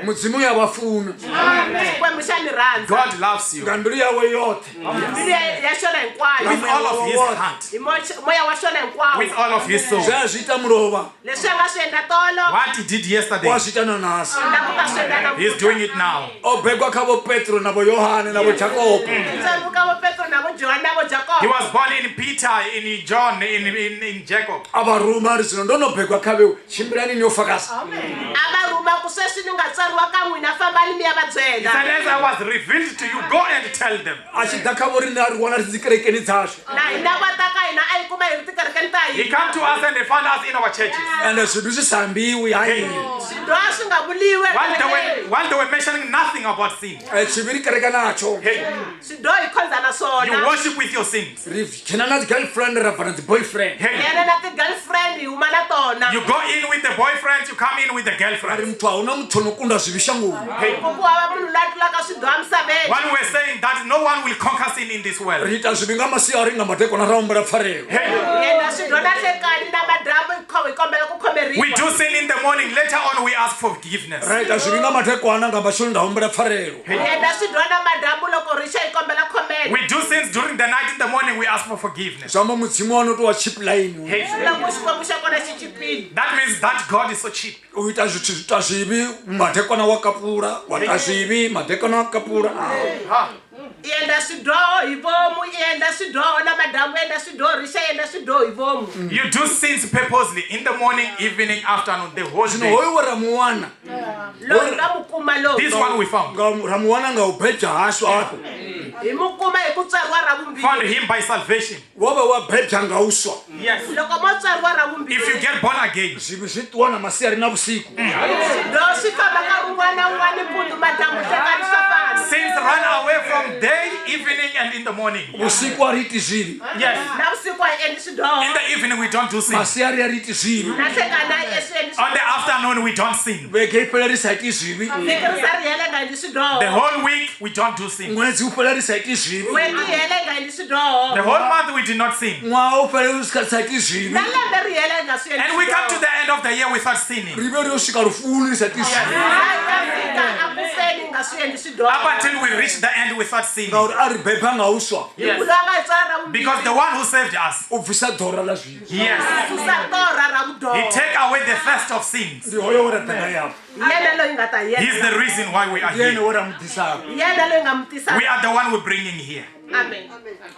Mudzimu ya vha funa. Xikwembu xa ni rhandza. God loves you Nga mbilu yawe yoṱhe. Mbilu ya xona hinkwayo. with all of his heart, Hi moya wa xona hinkwawo. with all of his soul. Zwe a zwi ita mulovha Leswi a nga swi endla tolo, What he did yesterday, wa zwi ita na ṋahasi. na ku ta swi endla namuntlha. he's doing it now. O begwa kha vho Petro na vho Yohane na vho Jakopo. Tswariwa ka vo Petro na vo Johani na vo He Jakobo. was born in Peter, in John, in Jacob. A vha ruma a ri zwino ndo no begwa kha vheu tshimbilani ni yo fakasa. A va rhuma ku sweswi ni nga tswariwa ka n'wina fambani mi ya va He said, byela. as I was revealed to you, go and tell them. A tshi ḓa kha vho riṋe a ri wana ri dzi kerekeni dzashu. Na hina va ta ka hina a yi kuma hi ri tikerekeni ta He hina. came to us and he found us in our churches. Ende zwithu zwi sa ambiwi hayi. Swidyoho a swi nga vuliwi ekerekeni. While they were mentioning nothing about sin. Tshivhi ri kereka natsho. Hey, Swidyoho hi khonza na you swona. worship with your sins. Ri dzhena na dzi girlfriend ra bva na dzi boyfriend. Hey, Yena na ti-girlfriend hi huma na tona. you go in with the boyfriend, you come in with the Ri girlfriend. muthu a huna muthu o no kunda zwivhi shangoni. Hey, Ku ku hava munhu loyi a tlulaka swidyoho emisaveni. while we were saying that no one will conquer sin in this world. Ri ita zwivhi nga masiari nga madekwana ra humbela pfarelo. Hey, Yena swidyoho na nhlekani na madyambu hi kombela ku we khomeriwa. do sin in the morning, later on we ask for forgiveness. Ra ita zwivhi nga madekwana nga matsheloni nda humbela pfarelo. Yena swidyoho na madyambu loko ri xa hi kombela khomela. We do sins during the night, in the morning we ask for forgiveness. Zwi amba mudzimu wa no tou wa cheap line. Hey, Loko Xikwembu xa kona xi chipile. that means that God is so cheap. U ita zwithu ita zwivhi madekwana wa kapula wa ita zwivhi madekwana wa kapula. I endla swidyoho hi vomu, i endla swidyoho na madyambu, i endla swidyoho ri xa, i endla swidyoho hi vomu. You do sins purposely in the morning, evening, afternoon, the whole Zwino day. hoyu we ra muwana Loyi hi nga mu kuma loyi. This one we found. ra muwana nga u bedzha hashu hafho. Hi mu kuma hi ku tswariwa ra Found vumbirhi. him by salvation. Wo vha wa bedzha nga uswa. Yes. Loko mo tswariwa ra If you vumbirhi, get born again, Zwivhi zwi ṱuwa na masiari na vhusiku. swidyoho swi famba nkarhi wun'wana na wun'wana mpundzu, madyambu, nhlekani swa fana. sins run away from day, evening, and in the morning. Vhusiku a ri iti zwivhi. Yes. Na vusiku a hi endli swidyoho. In the evening, we don't do sin. Masiari a ri iti zwivhi. Na nhlekani a hi swi endli On the afternoon, we don't sin. Vhege i fhela ri sa iti zwivhi. Vhiki ri za ri hela hi nga endli The swidyoho. whole week, we don't do sin. Ṅwedzi u fhela ri sa iti zwivhi. N'hweti yi hela hi nga endli swidyoho. The whole month, we did not sin. Ṅwaha u fhela ri sa iti zwivhi. Na lembe ri hela hi nga swi endli And we come to swidyoho. the end of the year without sinning. Ri vhe ri yo swika lufuni ri sa iti zwivhi. Hi ta fika a ku feni hi nga swi endli Up swidyoho. until we reach the end without sinning. Ngauri a ri beba nga uswa. Hi ku loyi a nga hi tswala ra vumbirhi. Because the one who saved us, U bvisa ḓora ḽa zwivhi. yes, Susa torha ra he vudyoho. take away the thirst of sins. Ndi hoyo we ra ḓa ngaye afho. Hi yena loyi nga ta hi He's yena. the reason why we are Ndi ene here. we ra mu ḓisa afho. Hi yena loyi nga mu tisa. We are the one we're bringing here. Amen.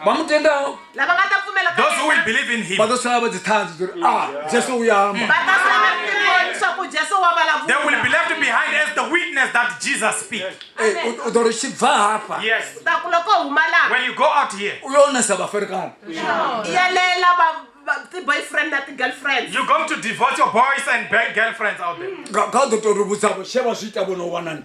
Vha mu tendaho Lava nga ta pfumela ka Those who will yena, believe in vha him, ḓo sala vha dzi ṱhanzi dza uri a Jesu u ya amba. va ta sala va ri timbhoni swa ku Jesu wa they will be vulavula. left behind as the witness that Jesus speaks. Ee, u ḓo ri tshi bva hafha Yes. Ta ku loko u huma laha, When you go out here, u yo onesa vhafarikani. i yelela ti-boyfriend na ti-girlfriends. you're going to divorce your boys and girlfriends out there. Nga kha ḓo tou ri vhudza vho she vha zwi ita vho no wanani.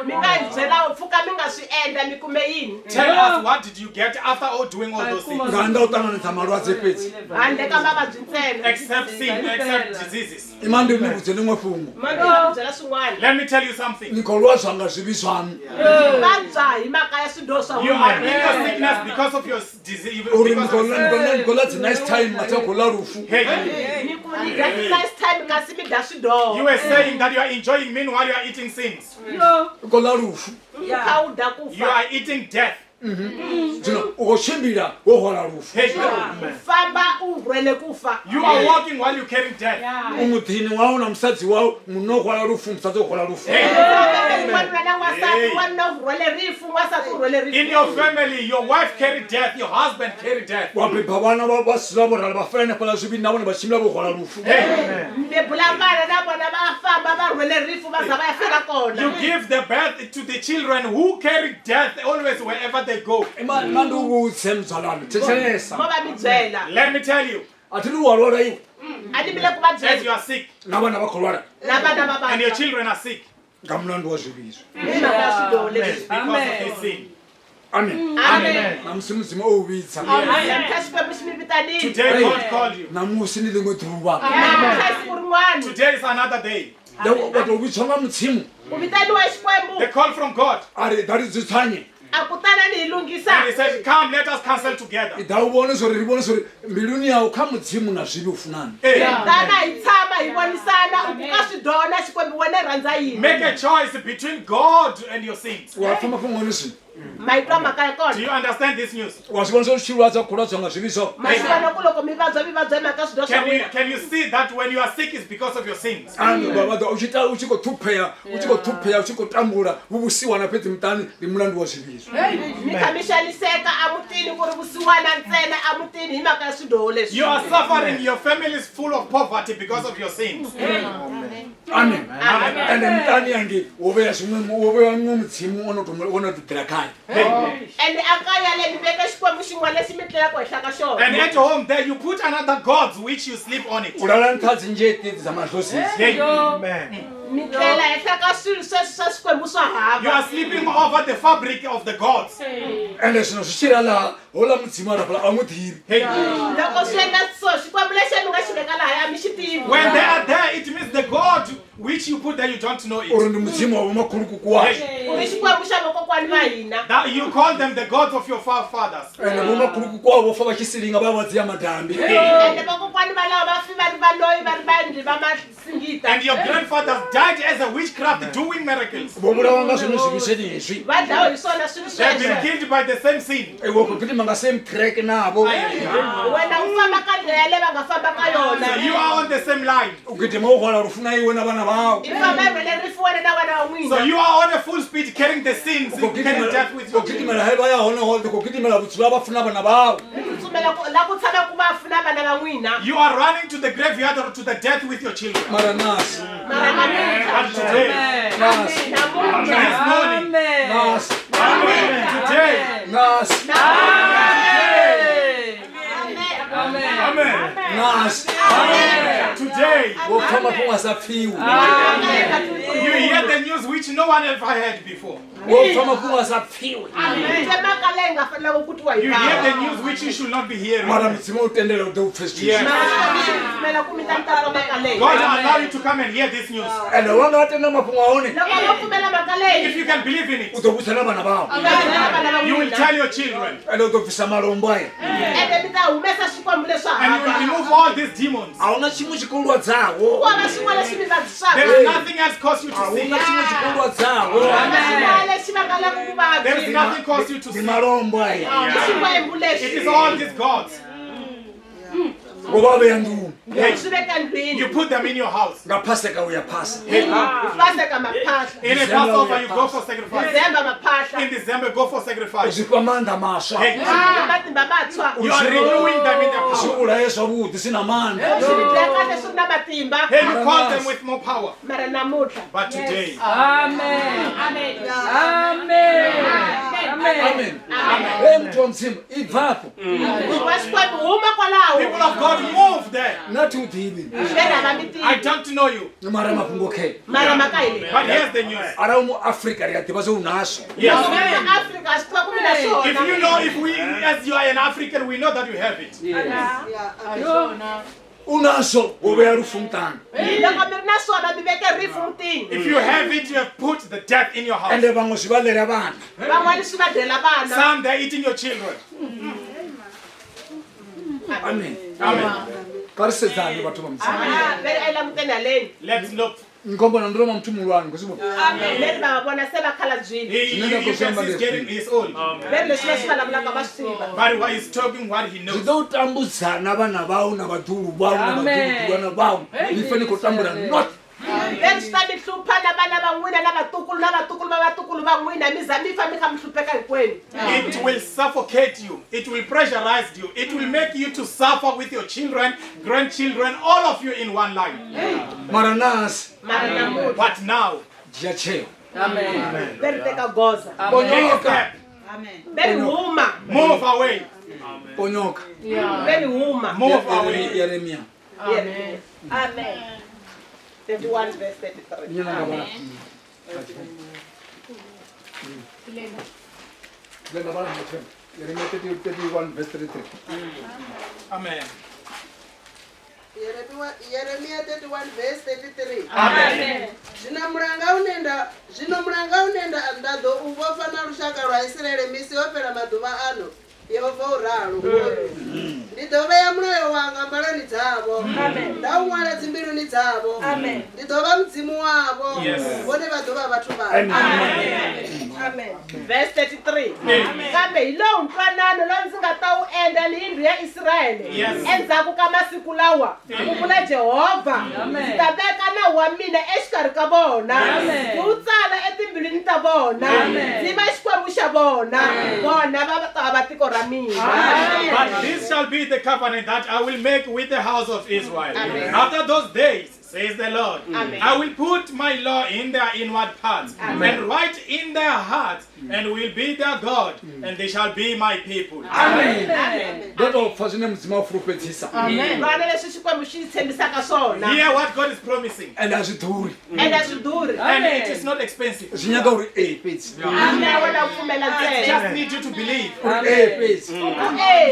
Mi nga hi byela pfuka mi nga swi endla mi kume yini? Tell us, what did you get after all doing all those things? Nga nnḓa u ṱanganedza malwadze fhedzi. Handle ka mavabyi ntsena. Except sin, except diseases. Ima ndi ni vhudze ḽiṅwe fhungo. Ma ni nga mi byela swin'wana. Let me tell you something. Ni khou lwa zwa nga zwivhi zwaṋu. Vabya hi mhaka ya swidyoho swa You are in n'wina. your sickness because of your disease. Uri ni Because khou of ḽa- ni khou ḽa- ni khou ḽa dzi nice time matsha khou ḽa lufu. Hey, Mi ku ni dya ti-nice time kasi mi dya swidyoho. you were saying that you are enjoying meanwhile you are eating sins. U khou ḽa lufu. U kha u dya ku You fa. are eating death. Zwino u khou tshimbila wo hwala lufu. Hey, Famba u rhwele ku fa. you are walking while you're carrying death. U muḓini wau na musadzi wau munna o hwala lufu musadzi o hwala lufu. Wanuna na n'wansati, wanuna u rhwele rifu, n'wansati u rhwele In rifu. your family, your wife carried death, your husband carried death. Wa beba vhana vha sila vho rali vha fela hanefhaḽa zwivhini na vhone vha tshimbila vho hwala lufu. Bebula vana na vona va famba va rhwele rifu va za va ya fela kona. You give the birth to the children who carry death always wherever they go. Ima ndi u vhudze muzwalani thetshelesa. Mo va mi byela. Let me tell you, A thi ri wa lwala iwe A ni mi le ku va as byela. you are sick na vhana vha khou lwala Na vana va and your vabya. children are sick nga mulandu wa zwivhi izwi. Hi mhaka ya swidyoho leswi. because of this sin. Amen. Amen. Namusi Mudzimu o u vhidza. Namuntlha Xikwembu xi mi vitanile. Today God called you. Namusi ndi ḽiṅwe ḓuvha. Namuntlha i siku rin'wana. Today is another day. Wa tou vhidzwa nga Mudzimu. Ku vitaniwa hi Xikwembu. The call from God. A ri ḓa ri dzudzanye. A ku tanani hi lunghisa. And he said, "Come, let us counsel together." I ḓa u vhone zwo ri vhone zwo ri mbiluni yau kha Mudzimu na zwivhi u funani. Hey. Tana hi tshama hi vonisana u ku ka swidyoho na Xikwembu wena i rhandza yini. Make a choice between God and your sins. Wa pfa mafhungo zwino. Ma yi twa mhaka ya Do kona. you understand this news? Wa zwi vhona zwo ri tshi lwadza khou lwadzwa nga zwivhi zwo. Ma swi vona ku loko mi vabya mi vabya hi mhaka swidyoho swa Can you n'wina. can you see that when you are sick it's because of your sins? Anu vha ḓo u tshi ta u tshi khou ṱhuphea u tshi khou ṱhuphea u tshi khou tambula vhu vhusiwana fhedzi muṱani ndi mulandu wa zwivhi. Mi kha mi xaniseka emutini ku ri vusiwana ntsena emutini hi mhaka ya swidyoho leswi. You are suffering, your family is full of poverty because of your sins. Amen. Ende muṱani yange wo vhea zwiṅwe wo vhea muṅwe Mudzimu o no tou o no ḓiḓela khae. Ende a kaya le mi veka Xikwembu xin'wana lexi mi tlelaka henhla ka xona. And at home there you put another gods which you sleep on it. U lala nṱha dzi nzheti dza madlozi. Hey. Mi tlela henhla ka swilo sweswi swa Xikwembu swa You hava. are sleeping over the fabric of the gods. Ende zwino zwi tshi rala houḽa Mudzimu a rafhala a mu ḓivhi. Hey. Loko swi endla so Xikwembu lexi mi nga xi veka lahaya a mi xi tivi. When they are there, it means the God which you put there, you don't know it. Uri ndi Mudzimu wa vhomakhulukuku washu. Hey. Ku ri Xikwembu xa vakokwani va hina. That you call them the gods of your forefathers. Ende vhomakhulukuku wavho vho fa vha tshi silinga vha vha dzia madambi. Ende vakokwani va lava va fi va ri valoyi va ri vaendli va masingita. And your grandfathers died as a witchcraft doing miracles. Vho vhulawa nga zwone zwivhi zwenezwi. Va dlawe hi swona swilo They have been sweswo. killed by the same sin. Iwe u khou gidima nga same track navho. Wena u famba ka ndlela yaleyo va nga famba ka yona. You are on the same line. U gidima wo hwala lufu na iwe na vhana vhau. I famba hi rhwele rifu wena na vana va So n'wina. you are on a full speed carrying the sins, U khou carrying death with your khou children. gidimela he vha ya hone hoṱhe, u khou gidimela vhudzulo ha vhafu na vhana vhau. Mi tsutsumela ku la ku tshamaka vafu na vana va n'wina. You are running to the graveyard or to the death with your children. Mara nasi. Mara namuntlha. But today, Nasi. Namuntlha. this morning, Nasi. today, Nasi. Amen. Nasi. Today, Wo pfa mafhungo a sa pfiwi. you hear the news which no one ever heard before. Wo pfa mafhungo a sa pfiwi. Mi twe mhaka leyi nga fanelaka ku twiwa hi You hear vanhu. the news which you should not be hearing. Mara Mudzimu o tendela u ḓo u pfe zwithu Yes. izwi. Mara Xikwembu xi mi pfumela ku mi ta mi ta twa mhaka leyi. God allow you to come and hear this news. Ende wa nga tenda mafhungo a hone Loko vo pfumela mhaka leyi, If you can believe in it, u ḓo vhudza na vhana vhau. mi ta byela vana va you will n'wina. tell your children Ende u ḓo bvisa malombo aya. Ende mi ta humesa swikwembu leswa and you will hava. remove all these demons. A huna tshiṅwe tshikolwadzaho. Ku hava xin'wana lexi mi vabyisaka. There is nothing else cause you A to huna sin. tshiṅwe tshikolwadzaho. Hava xin'wana lexi vangelaka There is vuvabyi. nothing cause you to Ndi sin. malombo aya. I Xikwembu It lexi. is all these gods. Wo vha vhea nḓuni. Mi swi veka ndlwini. You put them in your house. Nga Paseka u ya phasa. Paseka maphahla. In a Passover, you go for sacrifice. December maphahla. In December, go for U sacrifice. zwi fha maanḓa maswa. Hey, Matimba matshwa. you are renewing them in the Zwi power. vhulaye zwavhuḓi si na maanḓa. Swi mi dlaya kahle swi ri na matimba. Hey, you call them with more power. Mara namuntlha. But today, Amen. Hey muthu wa Mudzimu i bvafho. Wa Xikwembu huma kwalaho. people of God, move there. Nna thi u ḓivhi. Ve rhava mi I tivi. don't know you, Mara mafhungo khe. Mara mhaka hi leyi. but here's the news. Arali u mu Afrika ri a ḓivha zwo u nazwo. Yes. Loko mi ri Afrika swi tiva ku mi na If swona. you know, if we, as you are an African, we know that you have it. U nazwo wo vhea lufu muṱani. Loko mi ri na swona mi veke rifu mutini. If you have it, you have put the death in your house. Ende vhaṅwe zwi vha ḽela vhana. Van'wani swi va dyela vana. Some they're eating your children. Amen. Amen. Kha ri sedzane vhathu vha Mudzimu. Ah, ve ri a yi languteni haleni. Let's look. Nkombona ndo roma muthu muhulwane khou zwi vhona. Ve ri va va vona se va khalabyile. He, you can see he's getting, he's old. Ve ri leswi va swi vulavulaka va swi tiva. But what he's talking what he Zwi knows. ḓo u tambudza na vhana vhau na vhaḓuhulu vhau na vhaḓuhuluḓulwana vhau. Ni fe ni khou tambula noṱhe. Ve ri swi ta mi hlupha na vana va n'wina na vatukulu na vatukulu va vatukulu va n'wina mi za mi fa mi kha mi hlupheka hinkwenu. It will suffocate you. It will pressurize you. It will make you to suffer with your children, grandchildren, all of you in one line. Mara nasi Mara namuntlha But now, dzhia tsheo. ve ri teka goza. take a Ponyoka. step. Ve ri huma. Move away. Ponyoka. Ve ri huma. Move away. Yeremia. Amen. 31 verse 33. Nyana nga vhala. Nda vhala nga 10. Yeremia 31 verse 33. Amen. Yeremia 31 verse 33. Amen. Zwino mulanga une nda zwino mulanga une nda nda ḓo u vhofha na lushaka lwa Israele misi ho fhela maḓuvha ano, Yehova u ralo. Ndi ḓo vhea mulayo wanga mbaloni dzavho, nda u ṅwala dzimbiluni dzavho. Ndi ḓo vha Mudzimu wavho, vhone vha ḓo vha vhathu vhanga. Verse 33. Kambe hi lowu ntwanano lowu ndzi nga ta wu endla ni yindlu ya Israyele endzhaku ka masiku lawa, ku vula Jehovha. Ndzi ta veka nawu wa mina exikarhi ka vona, ndzi wu tsala etimbilwini ta vona, ndzi va Xikwembu xa vona, vona va ta va tiko ra mina. But this shall be the covenant that I will make with the house of Israel. After those days, says the Lord, I will put my law in their inward parts and write in their hearts, and will be their God, and they shall be my people. Ndo tou pfa zwine Mudzimu a fulufhedzisa. Vana leswi Xikwembu xi tshembisaka swona. Hear what God is promising. Ende a zwi ḓuri. Ende a swi ḓuri. And it is not expensive. Zwi nyaga uri ee fhedzi. Na wena u pfumela It ntsena. just needs you to believe. Uri ee fhedzi.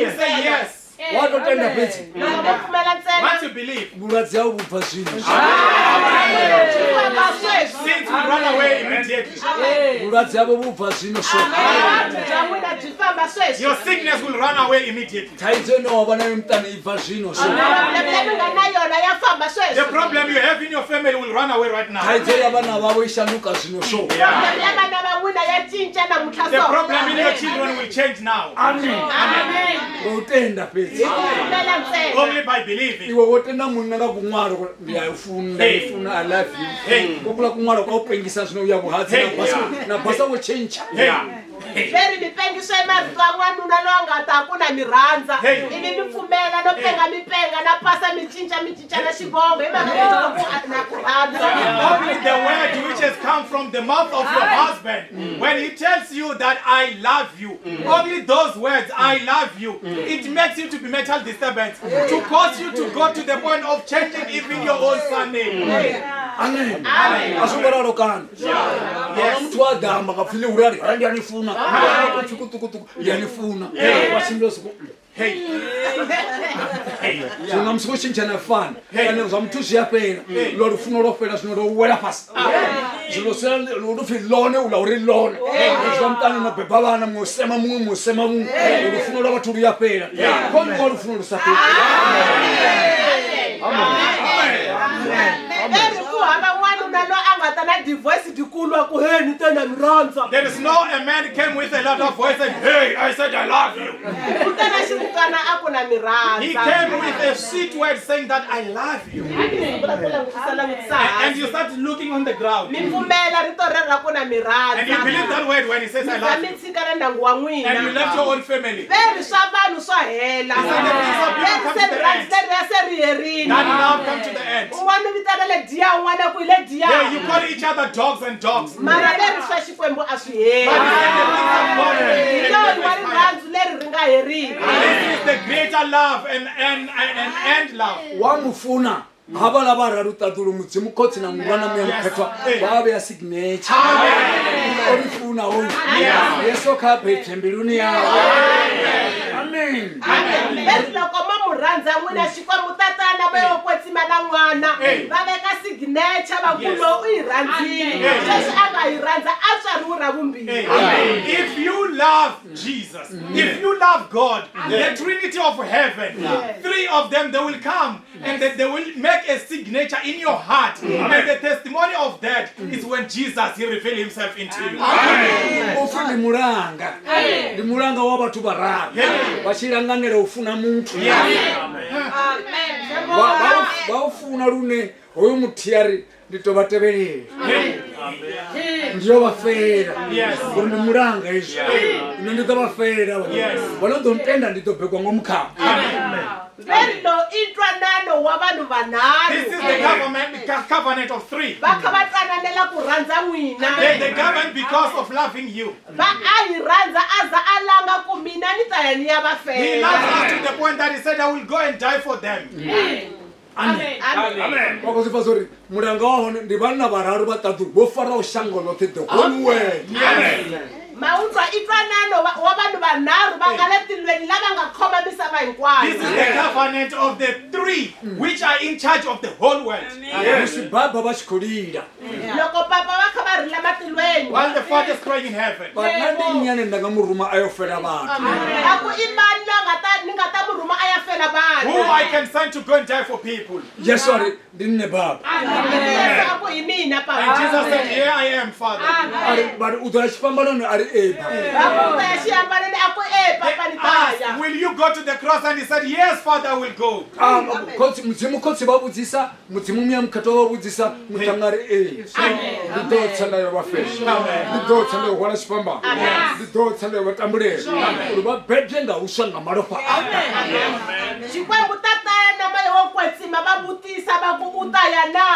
You say yes. Wa tou tenda fhedzi. Loko vo pfumela ntsena. Once you believe, Vhulwadze hau vhu bva zwino. Byi famba sweswi. sins will run away immediately. Vhulwadze havho vhu bva zwino so. Vuvabyi bya n'wina byi famba sweswi. Your sickness will run away immediately. Thaidzo ine wa vha nayo muṱani i bva zwino so. Problem leyi mi nga na yona ya famba The sweswi. problem you have in your family will run away right now. Thaidzo ya vhana vhavho i shanduka zwino so. Problem ya vana va n'wina ya cinca namuntlha The so. problem in your children will change now. Amen. Nga u tenda fhedzi. Hi ku pfumela ntsena. Only by believing. Iwe wo tenda munna nga kuṅwalo kuri ndi a u funa, ndi a funa, I love you. Hey. Ko kula kuṅwalo kwa u pengisa zwino u ya vhuhadzi na Hey. basa na basa wo tshentsha. Hey. Ve ri mi pengisa hi marito ya n'wanuna loyi a nga ta ku na mi rhandza. Hey. Ivi mi pfumela no penga mi penga na pasa mi cinca mi cinca na xivongo hi mhaka yo ku na ku rhandza. Only the word which has come from the mouth of your husband, when he tells you that I love you, only those words, I love you, it makes you to be mental disturbance, to cause you to go to the point of changing even your own surname. Amen. A zwo ngo ralo kana. Ahuna muthu wa ḓa amba nga pfi ḽihulu a ri "Hai, ndi a ni funa." Kupfi kuṱukuṱuku ndi a ni funa. Wa tshimbila soko. Zwino na musi wo tshintsha na fani kana zwa muthu zwi a fhela. Lwa lufuno lwo fhela zwino lwo wela fhasi. Zwino sela lu pfi ḽone uḽa uri ḽone. Zwa muṱani no beba vhana muṅwe u sema muṅwe muṅwe u sema muṅwe. Lufuno lwa vhathu lu ya fhela. Khou wa lufuno lu sa fheli. Ve ri ku hava n'wanuna loyi a nga ta na divorce dikulu a ku he ni te na mi rhandza. There is no a man came with a lot of voice and hey, I said I love you. U ta na xiritwana a ku na mi He rhandza. came with a sweet word saying that I love you. Sungula ku langutisa langutisa And hansi. you start looking on the ground. Mi pfumela rito rero ra ku na mi And you believe rhandza. that word when he says I Mi za love mi you. tshika na ndyangu wa And you n'wina. left your own family. Ve ri swa vanhu swa hela. Ve ri se rirhandzu leriya se ri herile. That love come to the end. Un'wana u vitana le diya un'wana ku hi le diya. Yeah, you call each other dogs and dogs. Mara leri swa Xikwembu a swi heli. But he said the things of God Hi will loyi wa never expire. rirhandzu leri ri nga heriki. This is the greater love and and and, and end love. Wa mufuna havhaḽa vhararu ṱaḓulu Mudzimu khotsi na murwa na muya mukhethwa vha vhea signature. O ri funa hoyu. Yesu kha bebye mbiluni yawe. Amen. Ve ri loko mo mu rhandza n'wina Xikwembu tatana moya wo kwetsima na n'wana va veka signature va ku lowu u yi rhandzile. Sweswi a nga yi rhandza a tswariwe ra vumbirhi. If you love Jesus, if you love God, the Trinity of heaven, three of them, they will come and they will make a signature in your heart. And the testimony of that is when Jesus, he revealed himself into you. Upfi ndi mulanga. Ndi mulanga wa vhathu vhararu vha tshi langanela u funa muthu. Vha u funa lune hoyu muthihi a ri ndi to vha tevhelela. Ndi yo vha fela. Uri ndi mulanga hezwi. Nṋe ndi ḓo vha fela. Vha no ḓo ntenda ndi ḓo begwa ngomu khavho. Ve ri lowu i ntwanano wa vanhu This is vanharhu. the covenant of three. Va kha va twananela ku rhandza n'wina. They govern because of loving you. Va a hi rhandza a za a langa ku mina ni ta ya ni ya va He loves fela. us to the point that he said, I will go and die for them. Amen. Vha khou zwi pfa uri mulanga wa hone ndi vhanna vhararu vha ṱaḓulu vho faraho shango ḽoṱhe the whole world. Mawutwa i twanano wa vanhu vanharhu va nga le tilweni lava nga khoma misava hinkwayo. This is the covenant of the three which are in charge of the whole world. Musi baba vha tshi khou lila, Loko papa va kha va rila matilweni, While the Father is crying in heaven. vha ri, nṋe ndi nnyi ane nda nga mu ruma a yo fela vhathu? A ku i mani loyi a nga ta ni nga ta mu rhuma a ya fela Who vanhu? I can send to go and die for people. Yesu a ri, ndi nṋe baba. Yesu a ku hi mina And papa. Jesus said, Here I am, Father. A ri, vha ri u ḓo ya tshifhambanoni? A ri, ee baba. Va ku u ta ya xihambanweni? A ku e papa ni ta Asked, ya. Will you go to the cross? And he said, Yes, Father, I will go. Ah, khotsi Mudzimu khotsi vha vhudzisa, Mudzimu Muya Mukhethwa vha vhudzisa, muṱhannga ri ee, ndi ḓo tsa nda yo vha fela, ndi ḓo tsa nda yo hwala tshifhambano, ndi ḓo tsa nda yo vha tambulela uri vha bebye nga huswa nga malofha anga. Xikwembu tatana na moya wo kwetsima va vutisa va ku u ta ya na?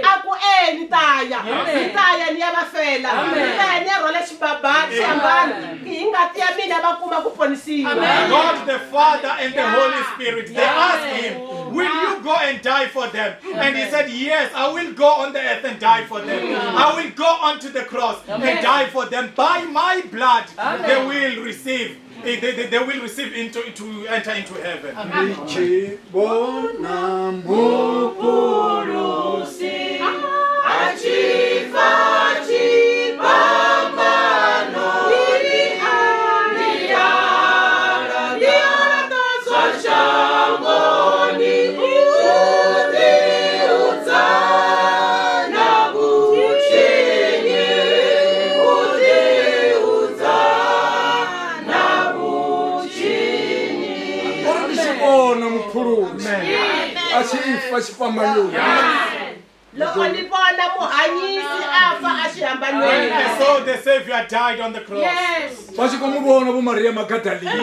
A ku e ni ta ya, ni ta ya ni ya va fela, ni ta ya ni ya rhwala xihambano, hi ngati ya mina va kuma ku ponisiwa. God the Father and the Holy Spirit, they asked him, Will you go and die for them? And he said, Yes, I will go on the earth and die for them. I will go onto the cross and die for them. By my blood, they will receive. They will receive into to enter into heaven. Ndi tshi vhona muphulusi a tshi fa tshifhambanoni, zwa shangoni, u ḓihudza na vhutshinyi, u ḓihudza na vhutshinyi. Uri ndi tshi vhona muphulusi a tshi fa tshifhambanoni, Loko ni vona muhanyisi a fa a xihambanweni, When they saw the Savior died on the cross, vha tshi khou mu vhona vho Maria Magadalina, va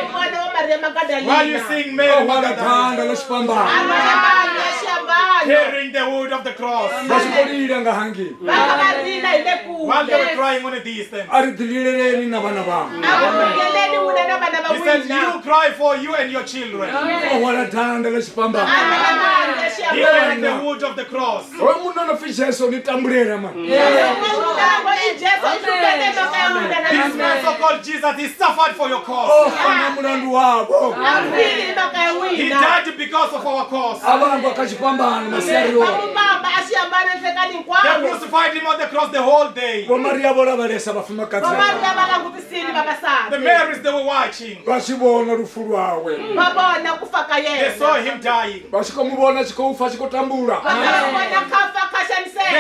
mu vona va Maria while you Magadalina seeing o Mary hwala Magdalene danda ḽa tshifhambano, a rhwala banga ya xihambano, carrying the wood of the cross, vha tshi khou lila nga hangei, va kha va rila hi le while they were kule, crying on a distance, a ri ḓilileleni na vhana vhaṋu. A ku rileleni n'wina na vana va he said, n'wina. You cry for you and your children. O hwala danda ḽa tshifhambano. A rhwala banga ya He xihambano. carried the wood of the cross. Hoyo munna o no pfi Jesu ni tambulela mani. Mulango i Jesu i hlupete mhaka ya n'wina na This mina. man so called Jesus, he suffered for your O cause. fa nga mulandu wavho. A file hi mhaka ya He n'wina. died because of our cause. A vhangwa kha tshifhambano masiari Va oṱhe. mu vamba a xihambano enhlekani They hinkwavo. crucified him on the cross the whole day. Vho Maria vho lavhelesa vhafumakadzi Va avho. Maria va langutisile The vavasati, Marys, they were watching. Vha tshi vhona lufu lwawe, va vona ku fa ka They saw yena, him dying. vha tshi khou mu vhona a tshi khou fa a tshi khou tambula, va kha va vona kha fa kha They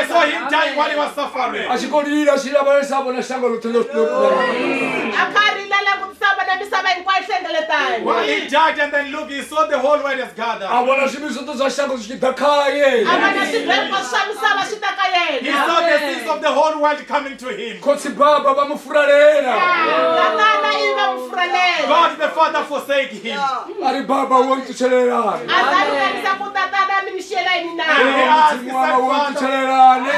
saw xaniseka, him dying while he was suffering. a tshi khou lila a tshi lavhelesa a vhona shango ḽoṱhe ḽo kuvhangana. A kha rila langutisa vona misava hinkwayo hlengeletani. While he died, and then look, he saw the whole world has gathered. A vhona zwivhi zwoṱhe zwa shango zwi tshi ḓa khaye. A vona swigwembo swa misava swi ta ka He yena. saw the sins of the whole world coming to him. Khotsi baba vha mu furalela. Tatana ivi va n'wi furalela. God the Father forsake him. A ri, baba wo nṱutshelelani? A za ringanisa ku tatana mi ni xiyela yini na? He asked, he Mudzimu wanga wo said, Father, nṱutshelelani? Mi ni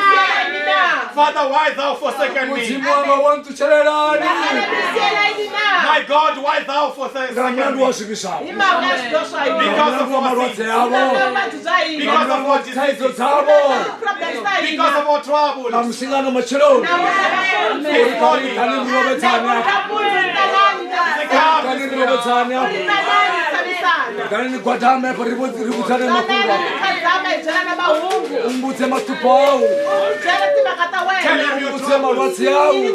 xiyela yini na? Father, why thou forsaken me? Mudzimu wanga wo nṱutshelelani? Tatana mi ni xiyela yini na? My God, why thou Nga forsaken mulandu me? wa zwivhi zwavho, Hi mhaka ya swidyo swa hina, Because nga of mulandu wa our malwadze sins. avho, hi mhaka ya vuvabyi bya hina, Because nga of mulandu wa our thaidzo diseases. dzavho. problems ta Because hina. of our troubles. Na musingano matsheloni, Namuntlha va This morning, kani ri rovhedzani afha, come kani ri rovhedzani afha, kani ni gwadame afha ri vhudzane mafhungo afha. U mbudze maṱhupho au, Tell him u your mbudze troubles. malwadze au.